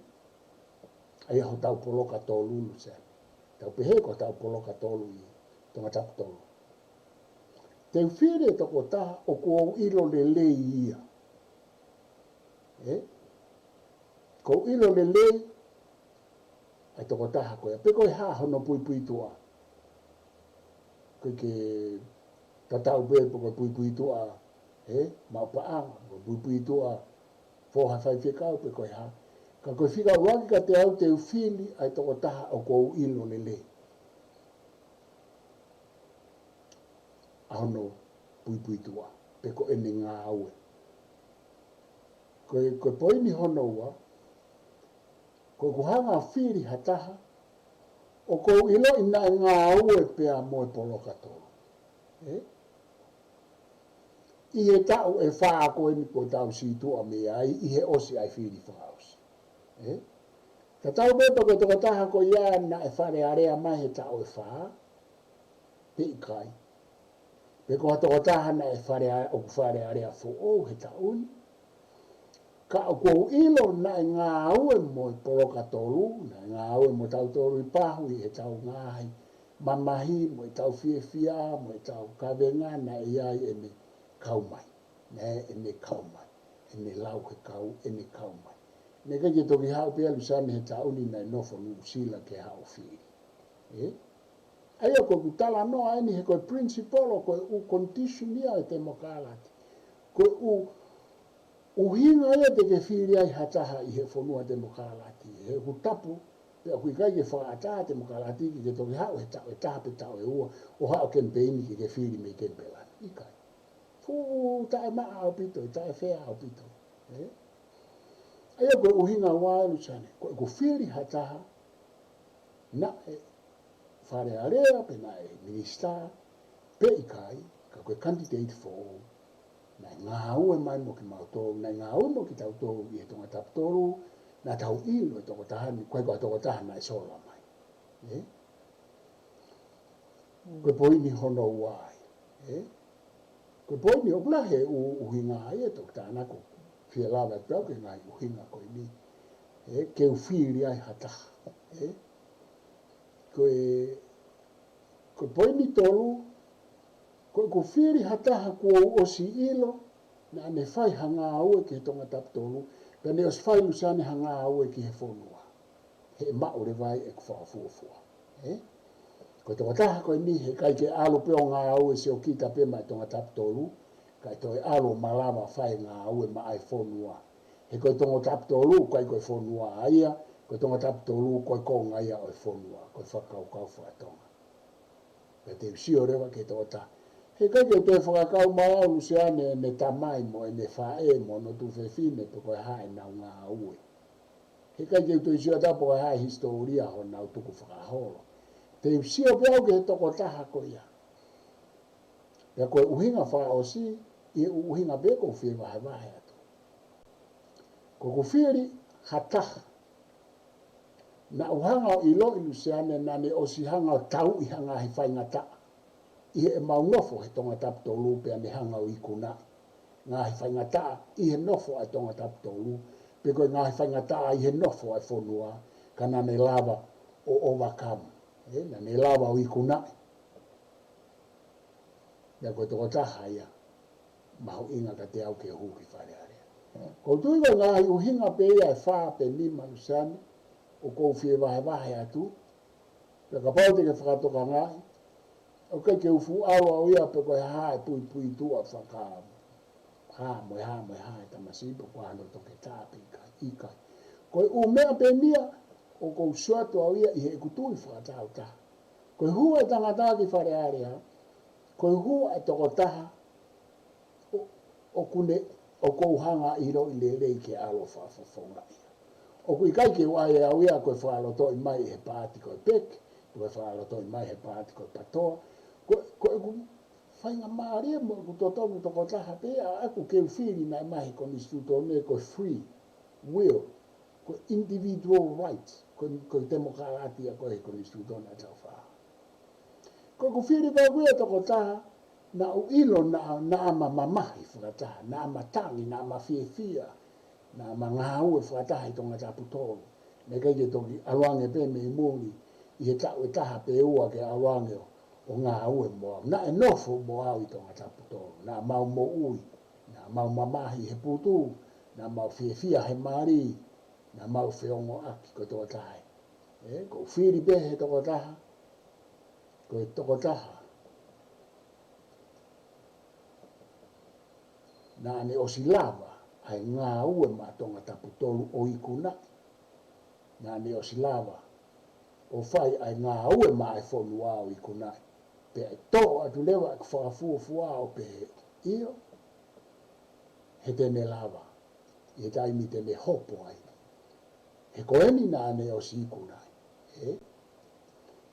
ʻA ia hotau poloka tolu, Luseane. Tau pehē ko hotau poloka tolu ʻi Tongatapu tolu. Te u fili e tokotaha ʻoku ou ʻilo lelei ia. Ē? ʻOku ou ʻilo lelei ʻa e tokotaha ko ia. Pe ko e hā hono puipuituʻa. ʻOku ʻikai ke tatau pē pe ko e puipuituʻa, ē, maʻu paʻanga, ko e puipuituʻa fou ha faifekau pe ko e hā. Ka ko e fika ʻuluaki kiate au te u fili ʻa e tokotaha ʻoku ou ʻilo lelei ʻa hono puipuituʻa, pe ko ʻene ngāue. Ko e, ko e poini hono ua, ko ʻeku hanga ʻo fili ha taha ʻoku ou ʻiloʻi naʻe ngāue pea mo e poloka tolu. Ē? ʻI he taʻu ʻe fā ko eni kuo tau situʻa mei ai, ʻi he ʻosi ʻa e fili fakaʻosi. Ē? Tatau pē pe ko e tokotaha ko ia naʻe Fale Alea mai he taʻu ʻe fā, pe ʻikai. pe ko ha tokotaha naʻe fale a-, ʻoku fale alea foʻou he taʻu ni. Ka ʻoku ou ʻilo naʻe ngāue mo e poloka tolu, naʻe ngāue mo tautolu ʻi Pahu ʻi heʻetau ngaahi mamahi, mo ʻetau fiefia, mo ʻetau kavenga, naʻe ʻi ai ʻene kau mai. Naʻe ʻene kau mai, ʻene lau he kau, ʻene kau mai. Naʻe ʻikai ke toki haʻu pē ʻa Luseane he taʻu ni naʻe nofo Nuʻusila ke haʻu ʻo fili. Ē? ʻA ia ko ʻeku talanoa eni he ko e principle, ko e ʻū condition ia ʻo e temokalati. Ko e ʻū ʻuhinga ia te ke fili ai ha taha ʻi he fonua temokalati. He ʻoku tapu, pea ʻoku ʻikai ke fakaʻatā temokalati ke ke toki haʻu he taʻu ʻe taha pe taʻu ʻe ua, ʻo haʻu ʻo kemipeini ke ke fili mei Kenipela. ʻIkai. Fuʻu taʻemaʻa ʻaupito, taʻefea ʻaupito. Ē? ʻA ia ko e ʻuhinga ua ʻa Luseane, ko ʻeku fili ha taha, naʻe fale alea pe naʻe minisitā, pe ʻikai, ka ko e candidate foʻou. Naʻe ngāue mai mo kimautolu, naʻe ngāue mo kitautolu ʻi he Tongatapu tolu, naʻa tau ʻilo e tokotaha ni, ko e ko e tokotaha naʻe sola mai. Ē? Ko e poini hono ua ai. Ē? Ko e poini ʻoku lahi e ʻū ʻuhinga ia ʻe toki tānaki, fie lava atu au ki he ngaahi ʻuhinga ko eni. Ē, ke u fili ai ha taha. Ē? Ko e, ko e poini tolu, ko ʻeku fili ha taha kuo u ʻosi ʻilo, naʻa ne fai ha ngāue ki he Tongatapu tolu, pea ne ʻosi fai ʻe Luseane ha ngāue ki he fonua. He maʻu leva ai ʻeku fakafuofua. Ē? Ko e tokotaha ko eni he ʻikai ke ʻalu pē ʻo ngāue siokita pē maʻa e Tongatapu tolu, kae toe ʻalu ʻo malava fai ngāue maʻa e fonua. He ko e Tongatapu tolu, ʻikai ko e fonua ia, ko e Tongatapu tolu, ko e konga ia ʻo e fonua, ko e fakakaukau faka-Tonga. Pea te u sio leva ki he tokotaha. He ʻikai ke u toe fakakau mai au Luseane ʻene tamai mo ʻene faʻē mo hono tuofefine pe ko e hā ʻenau ngāue. He ʻikai ke u toe sio atu pe ko e hā e hisitōlia honau tukufakaholo. Te u sio pē au ki he tokotaha ko ia. Pea ko e ʻuhinga fakaʻosi, ʻi he ʻuhinga pē ʻoku ou fie vahevahe atu. Ko ʻeku fili ha taha. Naʻa ku hanga ʻo ʻiloʻi Luseane naʻa ne ʻosi hanga ʻo tauʻi ha ngaahi faingataʻa ʻi heʻemau nofo he Tongatapu tolu pea ne hanga ʻo ikunaʻi. Ngaahi faingataʻa ʻi he nofo ʻa e Tongatapu tolu, pe ko e ngaahi faingataʻa ʻi he nofo ʻa e fonua, ka naʻa ne lava ʻo overcome. Ē, naʻa ne lava ʻo ikunaʻi. Pea ko e tokotaha ia mahuʻinga kiate au ke hū ki Fale Alea. Ko u tui ko e ngaahi ʻuhinga pē ia ʻe fā pe nima Luseane, ʻoku ou fie vahevahe atu, pea kapau te ke fakatokangaʻi, ʻoku ʻikai ke u fuʻu ʻalu au ia pe ko e hā e puipuituʻa faka-, hā mo e hā mo e hā e tamasiʻi pe ko hano toketā pe ʻikai, ʻikai. Ko e ʻū meʻa pē ia, ʻoku ou sio atu au ia ʻi heʻeku tui fakatāutaha. Ko e hū ʻa e tangata ki Fale Alea, ko e hū ʻa e tokotaha, ʻo, ʻoku ne, ʻoku ou hanga ʻo ʻiloʻi lelei ke ʻalu ʻo fakafofongaʻi ia. ʻOku ʻikai ke u ʻai au ia ko e fakalotoʻi mai he paati ko e peke, ko e fakalotoʻi mai he paati ko e patoa. Ko, ko ʻeku faingamālie mo ʻeku totonu tokotaha pē ʻaʻaku ke u fili naʻe mai he konisitūtone ko e free will, ko e individual right, ko e, ko e temokalati ia ko e konisitūtone ʻa Taufaʻahau. Ko ʻeku fili pē au ia tokotaha, naʻa ku ʻilo naʻa, naʻa ma mamahi fakataha, naʻa ma tangi, naʻa ma fiefia, naʻa ma ngāue fakataha ʻi Tongatapu tolu. Naʻe ʻikai ke toki ʻalu ange pē mei muli ʻi he taʻu ʻe taha pe ua ke ʻalu ange ʻo, ʻo ngāue mo au. Naʻe nofo mo au ʻi Tongatapu tolu. Naʻa mau moʻui, naʻa mau mamahi he putu, naʻa mau fiefia he mali, naʻa mau feongoʻaki ko e tokotaha. Ē, ko u fili pē he tokotaha, ko e tokotaha naʻa ne ʻosi lava ʻa e ngāue maʻa Tongatapu tolu ʻo ikunaʻi. Naʻa ne ʻosi lava ʻo fai ʻa e ngāue maʻa e fonua ʻo ikunaʻi. Pea ʻe toʻo atu leva ʻeku fakafuofua ʻo pehē ʻio, he te ne lava ʻi he taimi te ne hopo ai. He ko eni naʻa ne ʻosi ikunaʻi. Ē?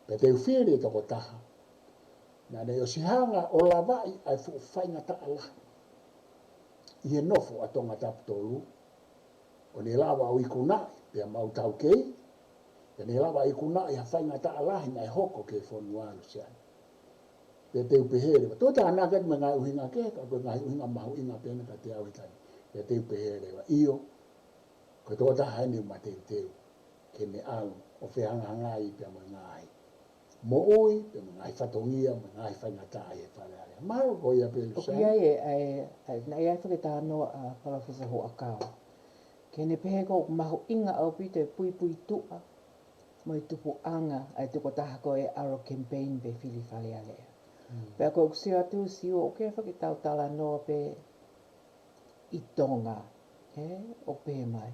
Pea te u fili e tokotaha naʻa ne ʻosi hanga ʻo lavaʻi ʻa e fuʻu faingataʻa lahi ʻi he nofo ʻa Tongatapu tolu, ʻo ne lava ʻo ikunaʻi, pea mau taukei, pea ne lava ʻo ikunaʻi ha faingataʻa lahi naʻe hoko ki he fonua Luseane. Pea te u pehē leva, tuʻu tānaki atu mo e ngaahi ʻuhinga kehe, ka ko e ngaahi ʻuhinga mahuʻinga pē ena kiate au he taimi. Pea te u pehē leva, ʻio, ko e tokotaha eni ʻoku mateuteu ke ne ʻalu ʻo fehangahangai pea mo e ngaahi moʻui, pea mo e ngaahi fatongia, mo e ngaahi faingataʻa ʻi he Fale Alea. Mahalo ko ia pē, ʻoku Luseane. ʻI ai e, ʻa e, ʻa e, naʻe ʻi ai e fakatalanoa ʻa Palōfesa Huʻakau, ke ne pehē ko e mahuʻinga ʻaupito e puipuituʻa mo e tupuʻanga ʻa e tokotaha ko ē ʻalu ʻo campaign pe fili Fale Alea. Mm. Pea ko ʻeku sio atu, Siua, ʻoku ʻi ai e fakatalanoa pē ʻi Tonga, ē, ʻo pehē mai,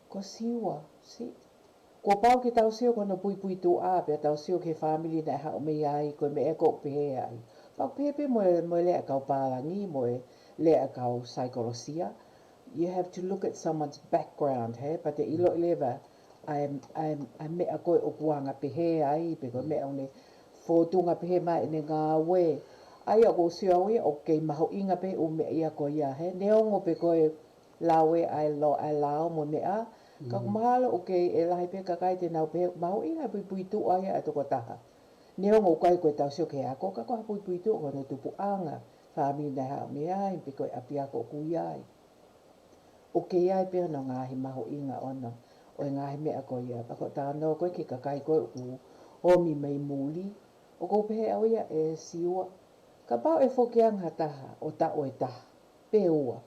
ko Siua, si, kuo pau ke tau sio ki hono puipuituʻa, pea tau sio ki he fāmili naʻe haʻu mei ai, ko e meʻa ʻoku pehē ai. Pau pehē pē mo e, mo e lea ʻa e kau pālangi, mo e lea ʻa e kau saikolosia. You have to look at someone's background, hē? Pea te ʻiloʻi leva ʻa e, ʻa e, ʻa e meʻa ko ē ʻoku anga pehē ai, pe ko e meʻa ʻoku ne fōtunga pehē mai ʻene ngāue. ʻA ia ʻoku ou sio au ia, ʻoku kei mahuʻinga pē ʻū meʻa ia ko ia, hē? Neongo pē ko e lau ē ʻa e lo-, ʻa e lao mo e meʻa, ka ʻoku mahalo ʻoku kei ʻi ai e lahi pē kakai te nau pehē, mahuʻinga e puipuituʻa ia ʻa e tokotaha. Neongo ʻoku ʻikai ko e tau sio ki he ako, ka ko e puipuituʻa ko hono tupuʻanga, fāmili naʻe haʻu mei ai, pe ko e ʻapiako ʻoku ʻi ai. ʻOku kei ʻi ai pē hono ngaahi mahuʻinga ʻono, ʻo e ngaahi meʻa ko ia, pea ko e talanoa ko ē ki he kakai ko ē ʻoku ʻomi mei muli, ʻoku ou pehē au ia, ē Siua, kapau ʻe foki ange ha taha ʻo taʻu ʻe taha pe ua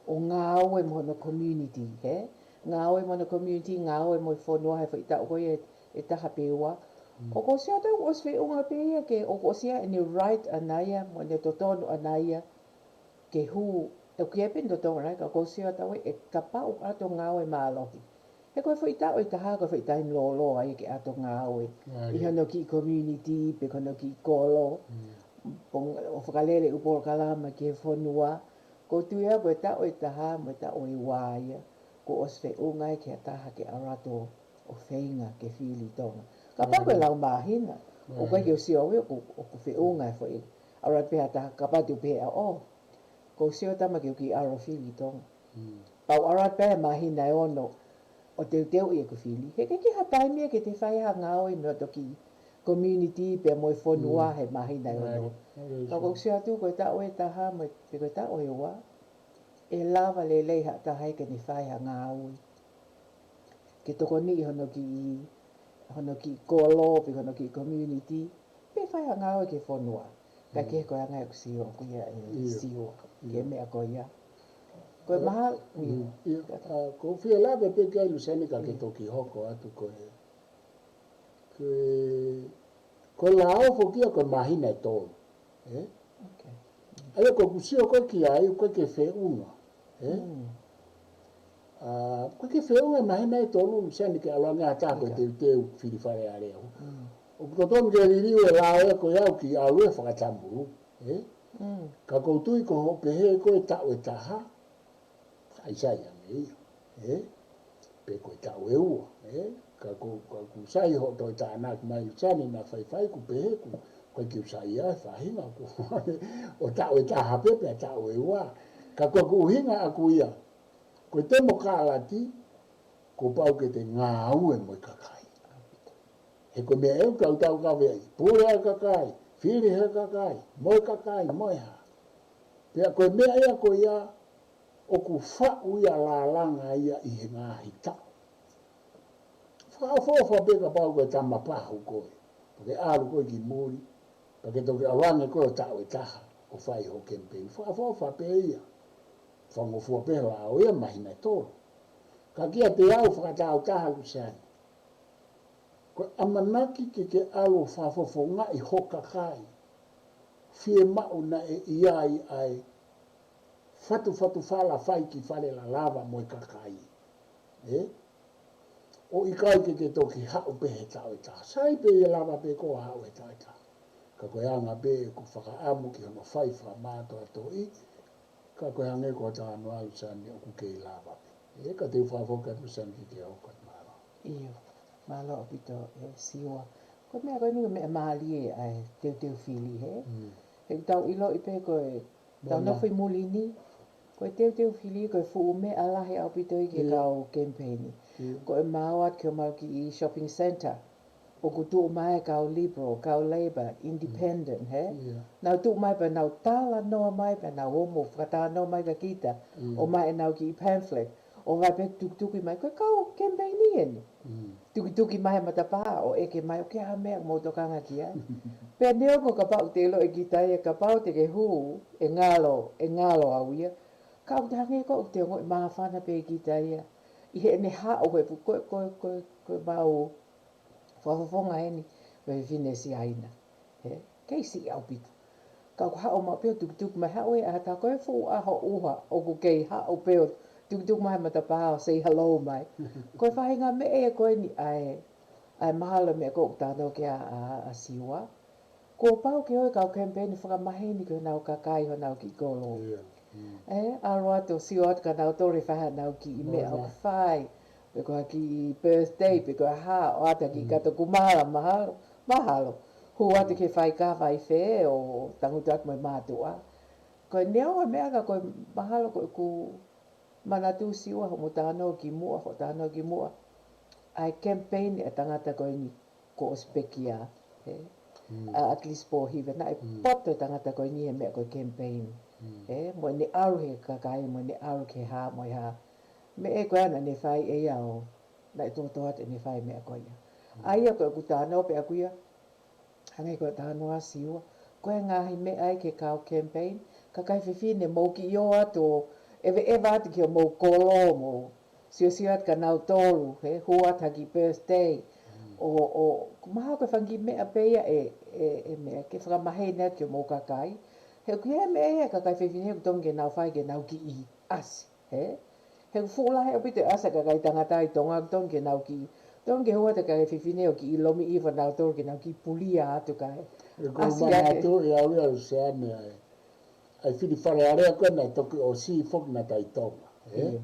ʻo ngāue mo hono community, hē? Ngāue mo hono community, ngāue mo e fonua he foʻi taʻu ko ia ʻe taha pe ua. Mm. ʻOku ou sio atu ʻoku ʻosi feʻunga pē ia ke, ʻoku ʻosi ʻi ai ʻene right ʻana ia, mo ʻene totonu ʻana ia ke hū, ʻoku ʻi ai pē ʻene totonu ʻana ia, ka ʻoku ou sio atu ē, kapau ʻe ʻalu ʻo ngāue mālohi. He ko e foʻi taʻu ʻe taha, ko e foʻi taimi lōloa ia ke ʻalu ʻo ngāue ʻi hono kiʻi community, pe ko hono kiʻi kolo, ʻo fakalele ʻū polokalama ki he fonua. ʻOku ou tui au ko e taʻu ʻe taha mo e taʻu ʻe ua ia, kuo ʻosi feʻunga ai ki ha taha ke ʻalu atu ʻo feinga ke fili Tonga. Kapau ko e lau māhina, ʻoku ʻikai ke u sio au ia ʻoku, ʻoku feʻunga e foʻi. ʻAlu atu pē ha taha, kapau te u pehē au, ʻo, ʻoku ou sio tama ke u kiʻi ʻalu ʻo fili Tonga. Pau ʻalu atu pē māhina ʻe ono ʻo teuteuʻi ʻeku fili. He ʻikai ke ʻi ai ha taimi ia ke te fai ha ngāue mei hoto kiʻi community pea mo e fonua he māhina ʻe ono. Ka ʻoku ou sio atu ko e taʻu ʻe taha mo e, pe ko e taʻu ʻe ua, ʻe lava lelei ha taha ia ke ne fai ha ngāue ke tokoniʻi hono kiʻi, hono kiʻi kolo, pe hono kiʻi community, pe fai ha ngāue ki he fonua. Ka ke ko e anga ʻeku sio, ko ia ē Siua, ki he meʻa ko ia. Ko e mahalo, ʻio, ʻio, ʻa, ʻoku ou fie lave pē ki ai Luseane ka ke toki hoko atu ko e, ko e, ko e lao foki ia ko e māhina ʻe tolu. Ē? ʻA ia ko ʻeku sio ko ē ki ai, ʻoku ʻikai ke feʻunga. Ē? ʻA, ʻoku ʻikai ke feʻunga e māhina ʻe tolu, Luseane, ke ʻalu ange ha taha ko e teuteu fili Fale Alea. ʻOku totonu ke liliu e lao ia ko ia ʻoku kiʻi ʻalu ia fakatamulu. Ē? Ka ʻoku ou tui ko hoʻo pehē ko e taʻu ʻe taha, ʻai sai ange ia, ē? Pe ko e taʻu ʻe ua, ē? Ka ko, ka ʻoku sai hoʻo toe tānaki mai Luseane naʻa faifai ʻoku pehē ʻoku, ʻoku ʻikai ke u sai ia he faʻahinga ʻoku ʻo taʻu ʻe taha pē pea taʻu ʻe ua. Ka ko ʻeku ʻuhinga ʻaku ia, ko e temokalati, kuo pau ke te ngāue mo e kakai. He ko e meʻa ʻoku tau taukaveʻi, pule ʻa e kakai, fili ʻe he kakai, mo e kakai, mo e hā. Pea ko e meʻa ia ko ia, ʻoku faʻu ia lālanga ia ʻi he ngaahi taʻu. Fakaʻofoʻofa pē kapau ko e tama pahu koe, pea ke ʻalu koe ki muli, pea ke toki ʻalu ange koe ʻo taʻu ʻe taha ʻo fai hoʻo kemipeini. Fakaʻofoʻofa pē ia. Fakangofua pē lao ia māhina ʻe tolu. Ka kiate au fakatāutaha Luseane, ko e ʻamanaki ke ke ʻalu ʻo fakafofongaʻi ho kakai. Fiemaʻu naʻe ʻi ai ʻa e fatufatufala fai ki Fale Lalava mo e kakai. Ē? ʻO ʻikai ke ke toki haʻu pē he taʻu ʻe taha. Sai pē ʻe lava pē koe ʻo haʻu he taʻu ʻe taha. Ka ko e anga pē ʻeku fakaʻamu ki hono fai fakamātoatoʻi, ka ko e hangē ko e talanoa Luseane ʻoku kei lava pē. Ē, ka te u fakafoki atu Luseane ke ke hoko atu, mālō. ʻIo, mālō ʻaupito ē Siua. Ko e meʻa ko eni ko e meʻa mālie ʻa e teuteu fili, hē? He ʻoku tau ʻiloʻi pē ko e tau nofo ʻi muli ni, ko e teuteu fili ko e fuʻu meʻa lahi ʻaupito ia ki he kau kemipeini. Ko e maʻu atu ki homau kiʻi shopping centre. ʻoku tuʻu mai e kau Liberal, kau Labour, Independent, he? Nau tuʻu mai pea nau talanoa mai, pea nau ō mo fakatalanoa mai kia kita, ʻomai ʻenau kiʻi pamphlet, ʻo vakai pē tukituki mai, ko e kau campaign eni. Tukituki mai he matapā, ʻo ʻeke mai, ʻoku ʻi ai ha meʻa ʻoku mou tokanga ki ai. Pea neongo kapau te ʻilo ʻe kita ia, kapau te ke hū, ʻe ngalo, ʻe ngalo au ia. Ka ʻoku te hangē ko ʻoku te ongoʻi māfana pē kita ia. ʻI heʻene haʻu he fu-, ko, ko, ko, ko e mau fakafofonga eni, mo e fefine Siaina. He, kei siʻi ʻaupito. Ka ʻoku haʻu maʻu pē ʻo tukituki mai, haʻu ē ʻata, ko e fuʻu ʻaho ʻuha, ʻoku kei haʻu pē ʻo tukituki mai he matapā ʻo say hello mai. Ko e faʻahinga meʻa ia ko eni ʻa e, ʻa e mahalo meʻa ko ʻoku talanoa ki ai ʻa, ʻa, ʻa Siua. Kuo pau ke ʻoua e kau campaign fakamaheni ki honau kakai honau kiʻi kolo. ʻE, ʻalu atu ʻo sio atu kia nautolu ʻe fai haʻanau kiʻi meʻa ʻoku fai. Pe ko ha kiʻi birthday, pe ko e hā, ʻoatu ha kiʻi kato kumala mahalo, mahalo. Hū atu ki he faikava ʻi fē ʻo tangutu atu mo e mātuʻa. Ko e neongo e meʻa ka ko e mahalo ko ʻeku manatuʻi Siua hoʻomo talanoa ki muʻa, hoʻo talanoa ki muʻa. ʻA e campaign ʻa e tangata ko eni kuo ʻosi pekia, he? ʻA ʻAkilisi Pōhiva, naʻe poto e tangata ko eni he meʻa ko e campaign. He? Mo ʻene ʻalu he kakai, mo ʻene ʻalu ki he hā, mo e hā. Meʻa ko ē naʻa ne fai ʻe ia ʻo, naʻe tōtōatu ʻene fai meʻa ko ia. ʻA ia ko ʻeku talanoa pē ʻaku ia, hangē ko e talanoa ʻa Siua. Ko e ngaahi meʻa ia ki he kau campaign, kakai fefine mou kiʻi ō atu ʻo ʻeveʻeva atu ki homou kolo mo siosio atu kia nautolu, he, hū atu ha kiʻi birthday. ʻO, ʻo, mahalo ko e fanga kiʻi meʻa pē ia ʻe, ʻe, ʻe meʻa ke fakamaheni atu ki homou kakai. He ʻoku ʻi ai e meʻa ia ʻa e kakai fefine he ʻoku totonu ke nau fai ke nau kiʻi ʻasi, he? He ʻoku fuʻu lahi ʻaupito e ʻasi ʻa e kakai tangata ʻi Tonga, ʻoku totonu ke nau kiʻi, totonu ke hū atu e kakai fefine ʻo kiʻi lomiʻi ʻa nautolu ke nau kiʻi pulia atu kae ʻasi ake. Ko e manatuʻi ʻe au ia ʻa Luseane ʻa e, ʻa e fili Fale Alea ko ē naʻe toki ʻosi foki naʻa ta ʻi Tonga, he?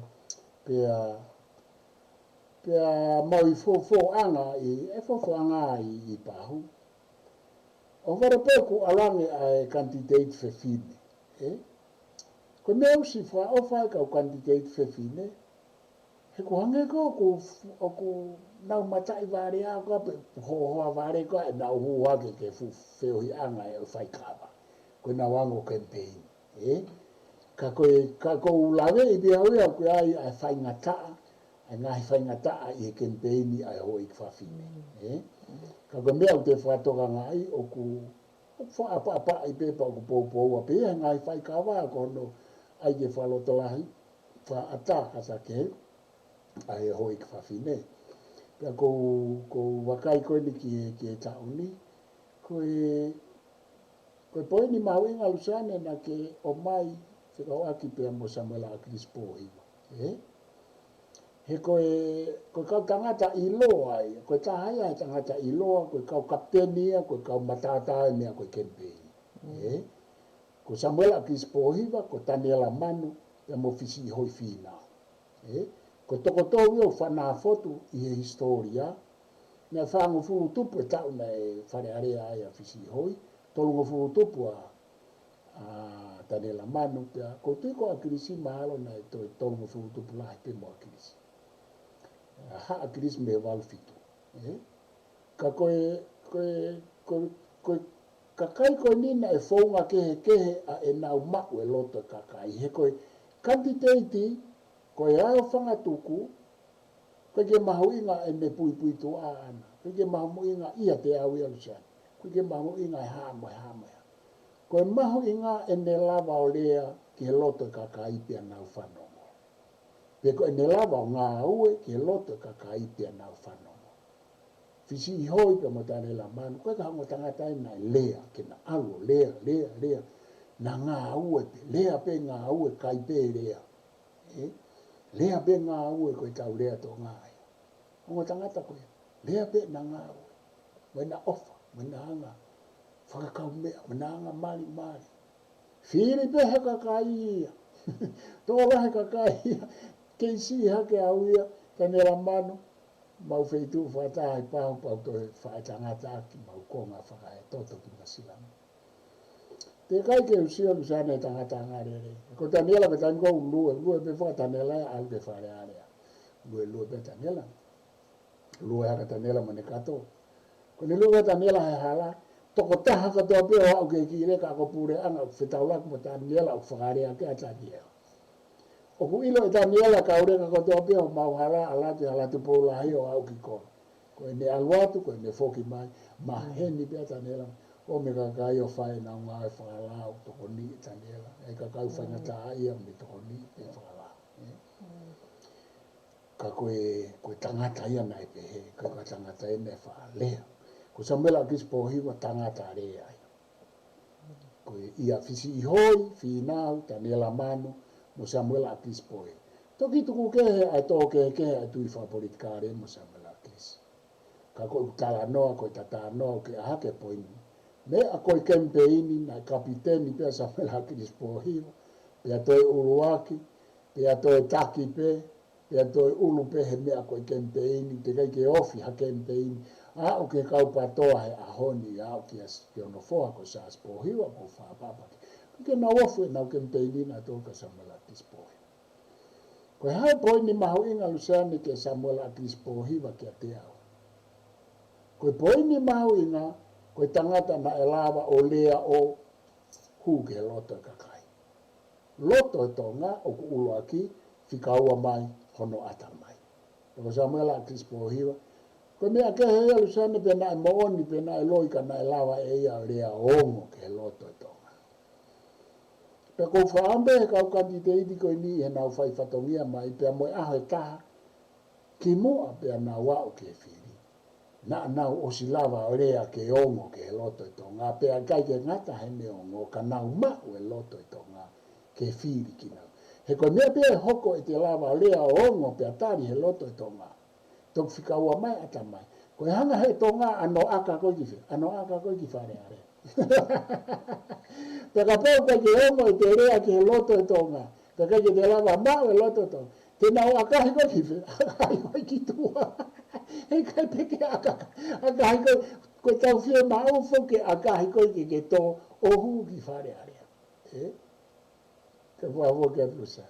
Pea, pea mau ʻi Fofoʻanga ʻi, ʻe Fofoʻanga ʻi, ʻi Pahu. ʻO fale pē ʻoku ʻalu ange ʻa e candidate fefine, he? Ko e meʻa ʻosi fakaʻofa e kau candidate fefine, he ʻoku hangē ko ē ʻoku, ʻoku nau mataʻi vale ʻa ko ē pe hohoa vale ko ē ʻenau hū hake ki he fuʻu feohiʻanga ʻo e faikava. Ko ʻenau ango campaign, he? Ka ko e, ka ʻoku ou laveʻi pē au ia ʻoku ʻi ai ʻa e faingataʻa, ʻa e ngaahi faingataʻa ʻi he campaign ʻa e houʻeiki fafine, he? Ka ko e meʻa ʻoku te fakatokangaʻi ʻoku, ʻoku fakaʻapaʻapaʻi pē pea ʻoku poupoua pē ia he ngaahi faikava ko hono ʻai ke fakalotolahi, fakaʻataʻatā ki he, ʻa e houʻeiki fafine. Pea ʻoku ou, ʻoku ou vakai ko eni ki he, ki he taʻu ni, ko e, ko e poini mahuʻinga Luseane naʻa ke ʻomai fekauʻaki pea mo Samuela ʻAkilisi Pōhiva, he? He ko e, ko e kau tangata ʻiloa ia, ko e taha ia he tangata ʻiloa, ko e kau kapiteni ia, ko e kau matātā e meʻa ko e campaign, he? Ko Samuela ʻAkilisi Pōhiva, ko Taniela Manu, pea mo Fisiʻihoi Fīnau. He? Ko e toko tolu ia ʻoku fanā fotu ʻi he hisitōlia, naʻe fāngofulu tupu e taʻu naʻe Fale Alea ai ʻa Fisiʻihoi, tolungofulu tupu ʻa, ʻa Taniela Manu, pea ʻoku ou tui ko ʻAkilisi mahalo naʻe toe tolungofulu tupu lahi pē mo ʻAkilisi. ʻA, haʻu ʻAkilisi mei he valu fitu, he? Ka ko e, ko e, ko e, ko e kakai ko eni naʻe founga kehekehe ʻa ʻenau maʻu e loto e kakai. He ko e candidate, ko e ʻaofangatuku, ʻoku ʻikai ke mahuʻinga ʻene puipuituʻa ʻaʻana. ʻOku ʻikai ke mahuʻinga ia te au ia Luseane. ʻOku ʻikai ke mahuʻinga e hā mo e hā mo e hā. Ko e mahuʻinga ʻene lava ʻo lea ki he loto e kakai pea nau fanongo. Pe ko ʻene lava ʻo ngāue ki he loto e kakai pea nau fanongo. Fisiʻihoi pea mo Taniela Manu, ʻoku ʻikai ko ha ongo tangata ia naʻe lea, ke na ʻalu ʻo lea, lea, lea. Na ngāue pē, lea pē ngāue, kai pē lea. He? Lea pē ngāue ko e tau lea Tonga ia. Ongo tangata ko ia, lea pē na ngāue. Mo ʻena ʻofa, mo ʻena anga fakakaumeʻa, mo ʻena anga malimali. Fili pē he kakai ia. Tō lahi e kakai ia. Kei siʻi hake au ia, Taniela Manu, mau feituʻu fakataha ʻi Pahu pea u toe faʻētangata ʻaki, mau konga fakaetoto ki Nuʻusila ni. Teʻeki ai ke u sio Luseane he tangata angalelei. Ko Taniela pē taimi ko ē ʻoku lue, lue pē foki ʻa Taniela ia ʻalu ki Fale Alea. Lue, lue pē Taniela. Lue hake ʻa Taniela mo ʻene kato. Ko ʻene luʻu ʻa Taniela he hala, tokotaha kotoa pē ʻo aʻu ki he kiʻi leka ako puleʻanga ʻoku fetaulaki mo Taniela ʻoku fakalea ki ai ʻa Taniela. ʻOku ʻilo ʻe Taniela kau leka kotoa pē ʻo mau hala, ʻalu atu hala Tupou Lahi ʻo aʻu ki kolo. Ko ʻene ʻalu atu, ko ʻene foki mai, maheni pē ʻa Taniela, ʻo me kakai ʻo fai ʻenau ngāue fakalao, tokoniʻi ʻe Taniela, ʻe kakai faingataʻaʻia mo e tokoniʻi pē fakalao. Ē? Ka ko e, ko e tangata ia naʻe pehē, ko e tangata ia naʻe fakalea. Ko Samuela ʻAkilisi Pōhiva tangata lea ia. Ko ia Fisiʻihoi, Fīnau, Taniela Manu, mo Samuela ʻAkilisi Pōhiva. Toki tuku kehe ʻa e tō kehekehe ʻa e tui fakapolitikale mo Samuela ʻAkilisi. Ka ko e talanoa, ko e talanoa ʻoku ke ʻā hake he poini. Meʻa ko e kemipeini, naʻe kapiteni pē ʻa Samuela ʻAkilisi Pōhiva, pea toe ʻuluaki, pea toe taki pē, pea toe ʻulu pē he meʻa ko e kemipeini, teʻeki ai ke ofi ha kemipeini, aʻu ki he kau PATOA he ʻaho ni, aʻu kia s-, ki hono foha ko Siaosi Pōhiva, ko Fapapaki. Ke nau ofi ʻenau kemipeini naʻe tō kia Samuela ʻAkilisi Pōhiva. Ko e hā e poini mahuʻinga Luseane kia Samuela ʻAkilisi Pōhiva kiate au? Ko e poini mahuʻinga, ko e tangata naʻe lava ʻo lea ʻo hū ki he loto ʻo e kakai. Loto ʻo Tonga ʻoku ʻuluaki fika ua mai hono ʻatamai. Pea ko Samuela ʻAkilisi Pōhiva, ko e meʻa kehe ia Luseane pe naʻe moʻoni pe naʻe loi ka naʻe lava ʻe ia ʻo lea ʻo ongo ki he loto ʻo Tonga. Pea ʻoku ou fakaʻamu pē he kau kanititeiti ko eni ʻi heʻenau fai fatongia mai pea mo e ʻaho ʻe taha kimuʻa pea nau aʻu ki he fili. Naʻa nau ʻosi lava ʻo lea ke ongo ki he loto ʻo Tonga, pea ʻikai ke ngata heʻene ongo ka nau maʻu e loto ʻo Tonga ke fili kinautolu. He ko e meʻa pē ʻe hoko ʻete lava ʻo lea ʻo ongo pea tali he loto ʻo Tonga, toki fika ua mai ʻatamai. Ko e hanga he Tonga ʻo ʻaka koe ki fē? ʻO ʻaka koe ki Fale Alea. Pea kapau ʻoku ʻikai ke ongo ʻete lea ki he loto ʻo Tonga, pea ʻikai ke te lava maʻu e loto ʻo Tonga, te nau ʻakahi koe ki fē? ʻAkahi koe ki tuʻa. Heʻikai pē ke ʻaka, ʻakahi koe, ko e tau fiemaʻu foki ke ʻakahi koe ke ke tō ʻo hū ki Fale Alea. Ē? Ke fuafua ke atu sa.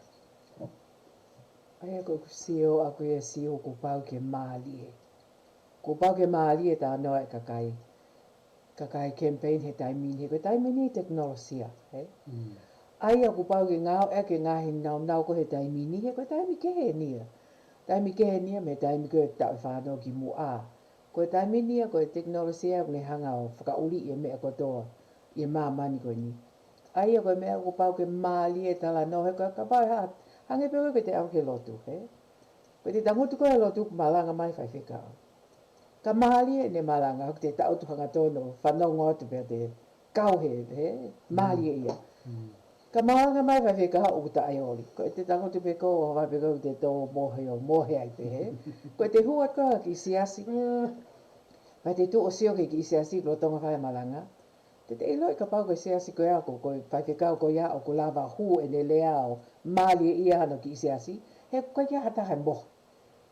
ʻA ia ko ʻeku sio, ʻa ko e sio kuo pau ke mālie. Kuo pau ke mālie talanoa ʻa e kakai, kakai campaign he taimi ni, he ko e taimi ni tekinolosia, ē? Mm. ʻA ia kuo pau ke ngāueʻaki e ngaahi nāunau ko ē he taimi ni, he ko e taimi kehe eni ia. Taimi kehe eni ia mei he taimi ko ē taʻu ʻe fā noa kimuʻa. Ko e taimi ni ia ko e tekinolosia ʻoku ne hanga ʻo fakaʻuliʻi e meʻa kotoa ʻi he māmani ko eni. ʻA ia ko e meʻa kuo pau ke mālie e talanoa, he ka, kapau ʻe hā, hangē pē ko ē ke te ʻalu ki he lotu, ē? Ko ʻete tangutu ko ē he lotu ʻoku malanga mai e faifekau. Ka mālie ʻene malanga, ʻoku te taʻutu hangatonu, fanongo atu pea te kau he, he, mālie ia. Mm. Ka malanga mai e faifekau ʻoku taʻeoli. Ko ʻete tangutu pē ko ē, ʻo vai pē ko ē te tō mohe ʻo mohe ai pē, ē? Ko ʻete hū atu ko ē ki he siasi. Pea te tuʻu ʻo sio ki he kiʻi siasi lolotonga fai e malanga. Te te ʻiloʻi kapau ko e siasi ko ia ko, ko e faifekau ko ia ʻoku lava hū ʻene lea ʻo mālie ia hano kiʻi siasi, he ʻoku ʻikai ke ʻi ai ha taha ʻe mohe.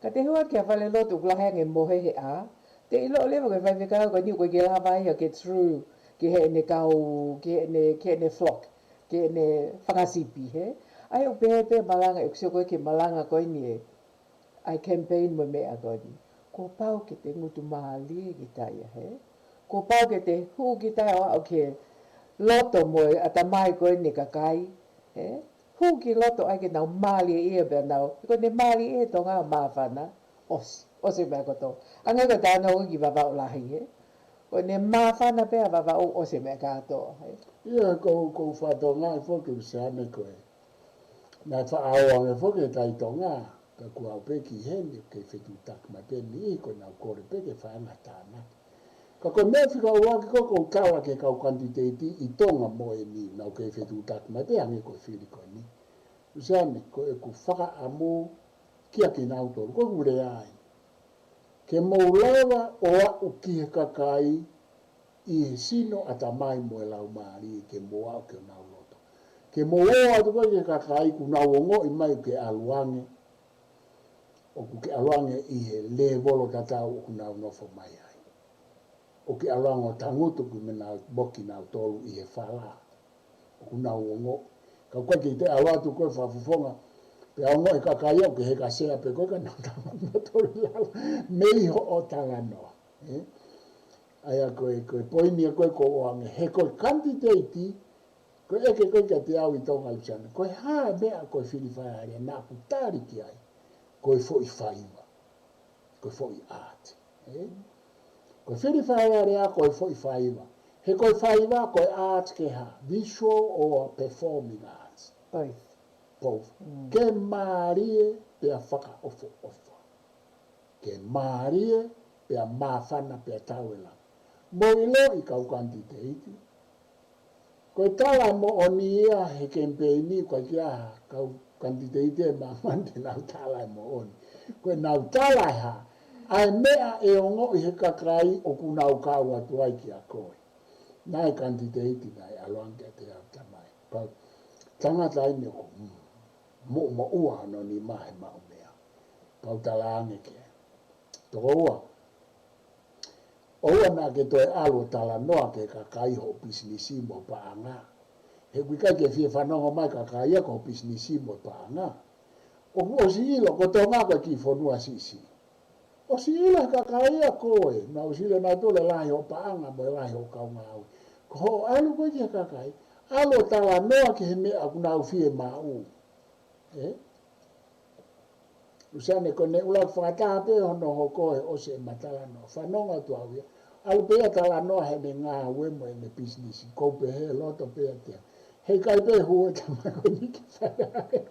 Ka te hū atu ki ha falelotu ʻoku lahi ange e mohe he ʻā, te ʻiloʻi leva ko e faifekau ko eni ʻoku ʻikai ke lava ia ke true ki heʻene kau, ki heʻene, ki heʻene flock, ki heʻene fanga sipi, ē? ʻA ia ʻoku pehē pē e malanga, ʻeku sio ko ē ki he malanga ko eni ē, ʻa e campaign mo e meʻa ko eni. Kuo pau ke te ngutu mālie kita ia, ē? Kuo pau ke te hū kita ia ʻo aʻu ki he loto mo e ʻatamai ko eni e kakai, ē? Hū ki loto ai ke nau mālie ia pea nau, he ko ʻene mālie ʻe Tonga ʻo māfana, ʻosi, ʻosi e meʻa kotoa. Hangē ko e talanoa ko ē ki Vavaʻu Lahi, ē? Ko ʻene māfana pē ʻa Vavaʻu, ʻosi e meʻa kātoa, ē? ʻIo, ko, ko e fatongia foki Luseane ko ē. Naʻe faʻa ʻoange foki e tai Tonga, ka kuo aʻu pē ki heni, ʻoku kei fetuʻutaki mai pē e niʻihi ko ē naʻa nau kole pē ke fai ange ha tānaki. Ka ko e meʻa fika ua ko ē ʻoku ou tala ki he kau kanititeiti ʻi Tonga mo eni, naʻa nau kei fetuʻutaki mai pē hangē ko e fili ko eni. Luseane, ko ʻeku fakaʻamu kia kinautolu, ko ʻeku lea ia. Ke mou lava ʻo aʻu ki he kakai ʻi he sino, ʻatamai mo e laumālie, ke mou aʻu ki honau loto. Ke mou ō atu ko ē ki he kakai kuo nau ongoʻi mai ʻoku ke ʻalu ange, ʻoku ke ʻalu ange ʻi he lēvolo tatau ʻoku nau nofo mai ai. ʻOku ke ʻalu ange ʻo tangutu ki he meʻa naʻa mo kinautolu ʻi he fala ʻoku nau ongoʻi. Ka ʻoku ʻikai ke te ʻalu atu ko ē fakafofonga, pea ongoʻi e kakai ia ʻoku ke heka sea pē koe ka nau tangutu nautolu ʻi lalo mei hoʻo talanoa. Ē? ʻA ia ko e, ko e poini ia ko ē ʻoku ou ʻoange, he ko e kanititeiti, ko e ʻeke ko ē kiate au ʻi Tonga, Luseane, ko e hā e meʻa ko e fili Fale Alea naʻa ku tali ki ai, ko e foʻi faiva, ko e foʻi art. Ē? Ko e fili Fale Alea ko e foʻi faiva. He ko e faiva ko e art ke hā, visual or performing arts. Both. Both. Ke mālie pea fakaʻofoʻofa. Ke mālie pea māfana pea tauela. Mou ʻiloʻi kau kanititeiti. Ko e tala moʻoni ia he kemipeini, ko e ʻikai ha kau kanititeiti ʻi māmani te nau tala e moʻoni. Ko e nau tala e hā, ʻa e meʻa ʻe ongoʻi he kakai ʻoku nau kau atu ai kia koe. Naʻe kanititeiti naʻe ʻalu ange kiate au, tamai. Pau, tangata eni ʻoku, mm, moʻumoʻua hono nima he maʻu meʻa. Pau tala ange ke. Tokoua. ʻOua naʻa ke toe ʻalu ʻo talanoa ki he kakai hoʻo pisinisi mo e paʻanga. He ʻoku ʻikai ke fie fanongo mai kakai ia ki hoʻo pisinisi mo e paʻanga. ʻOku ʻosi ʻilo ko Tonga ko e kiʻi fonua siʻisiʻi. ʻOsi ʻilo he kakai ia koe, naʻa ʻosi ʻilo nautolu e lahi hoʻo paʻanga mo e lahi hoʻo kau ngāue. Ko hoʻo ʻalu ko ē ki he kakai, ʻalu ʻo talanoa ki he meʻa ʻoku nau fie maʻu. Ē? Luseane, ko ʻene ʻuluaki fakataha pē hono hoko he ʻosi ʻema talanoa. Fanongo atu au ia. ʻAlu pē ia ʻo talanoa heʻene ngāue mo ʻene pisinisi. Ko u pehē loto pē ʻiate au, heʻikai pē hū e tamai ko eni ki Fale Alea.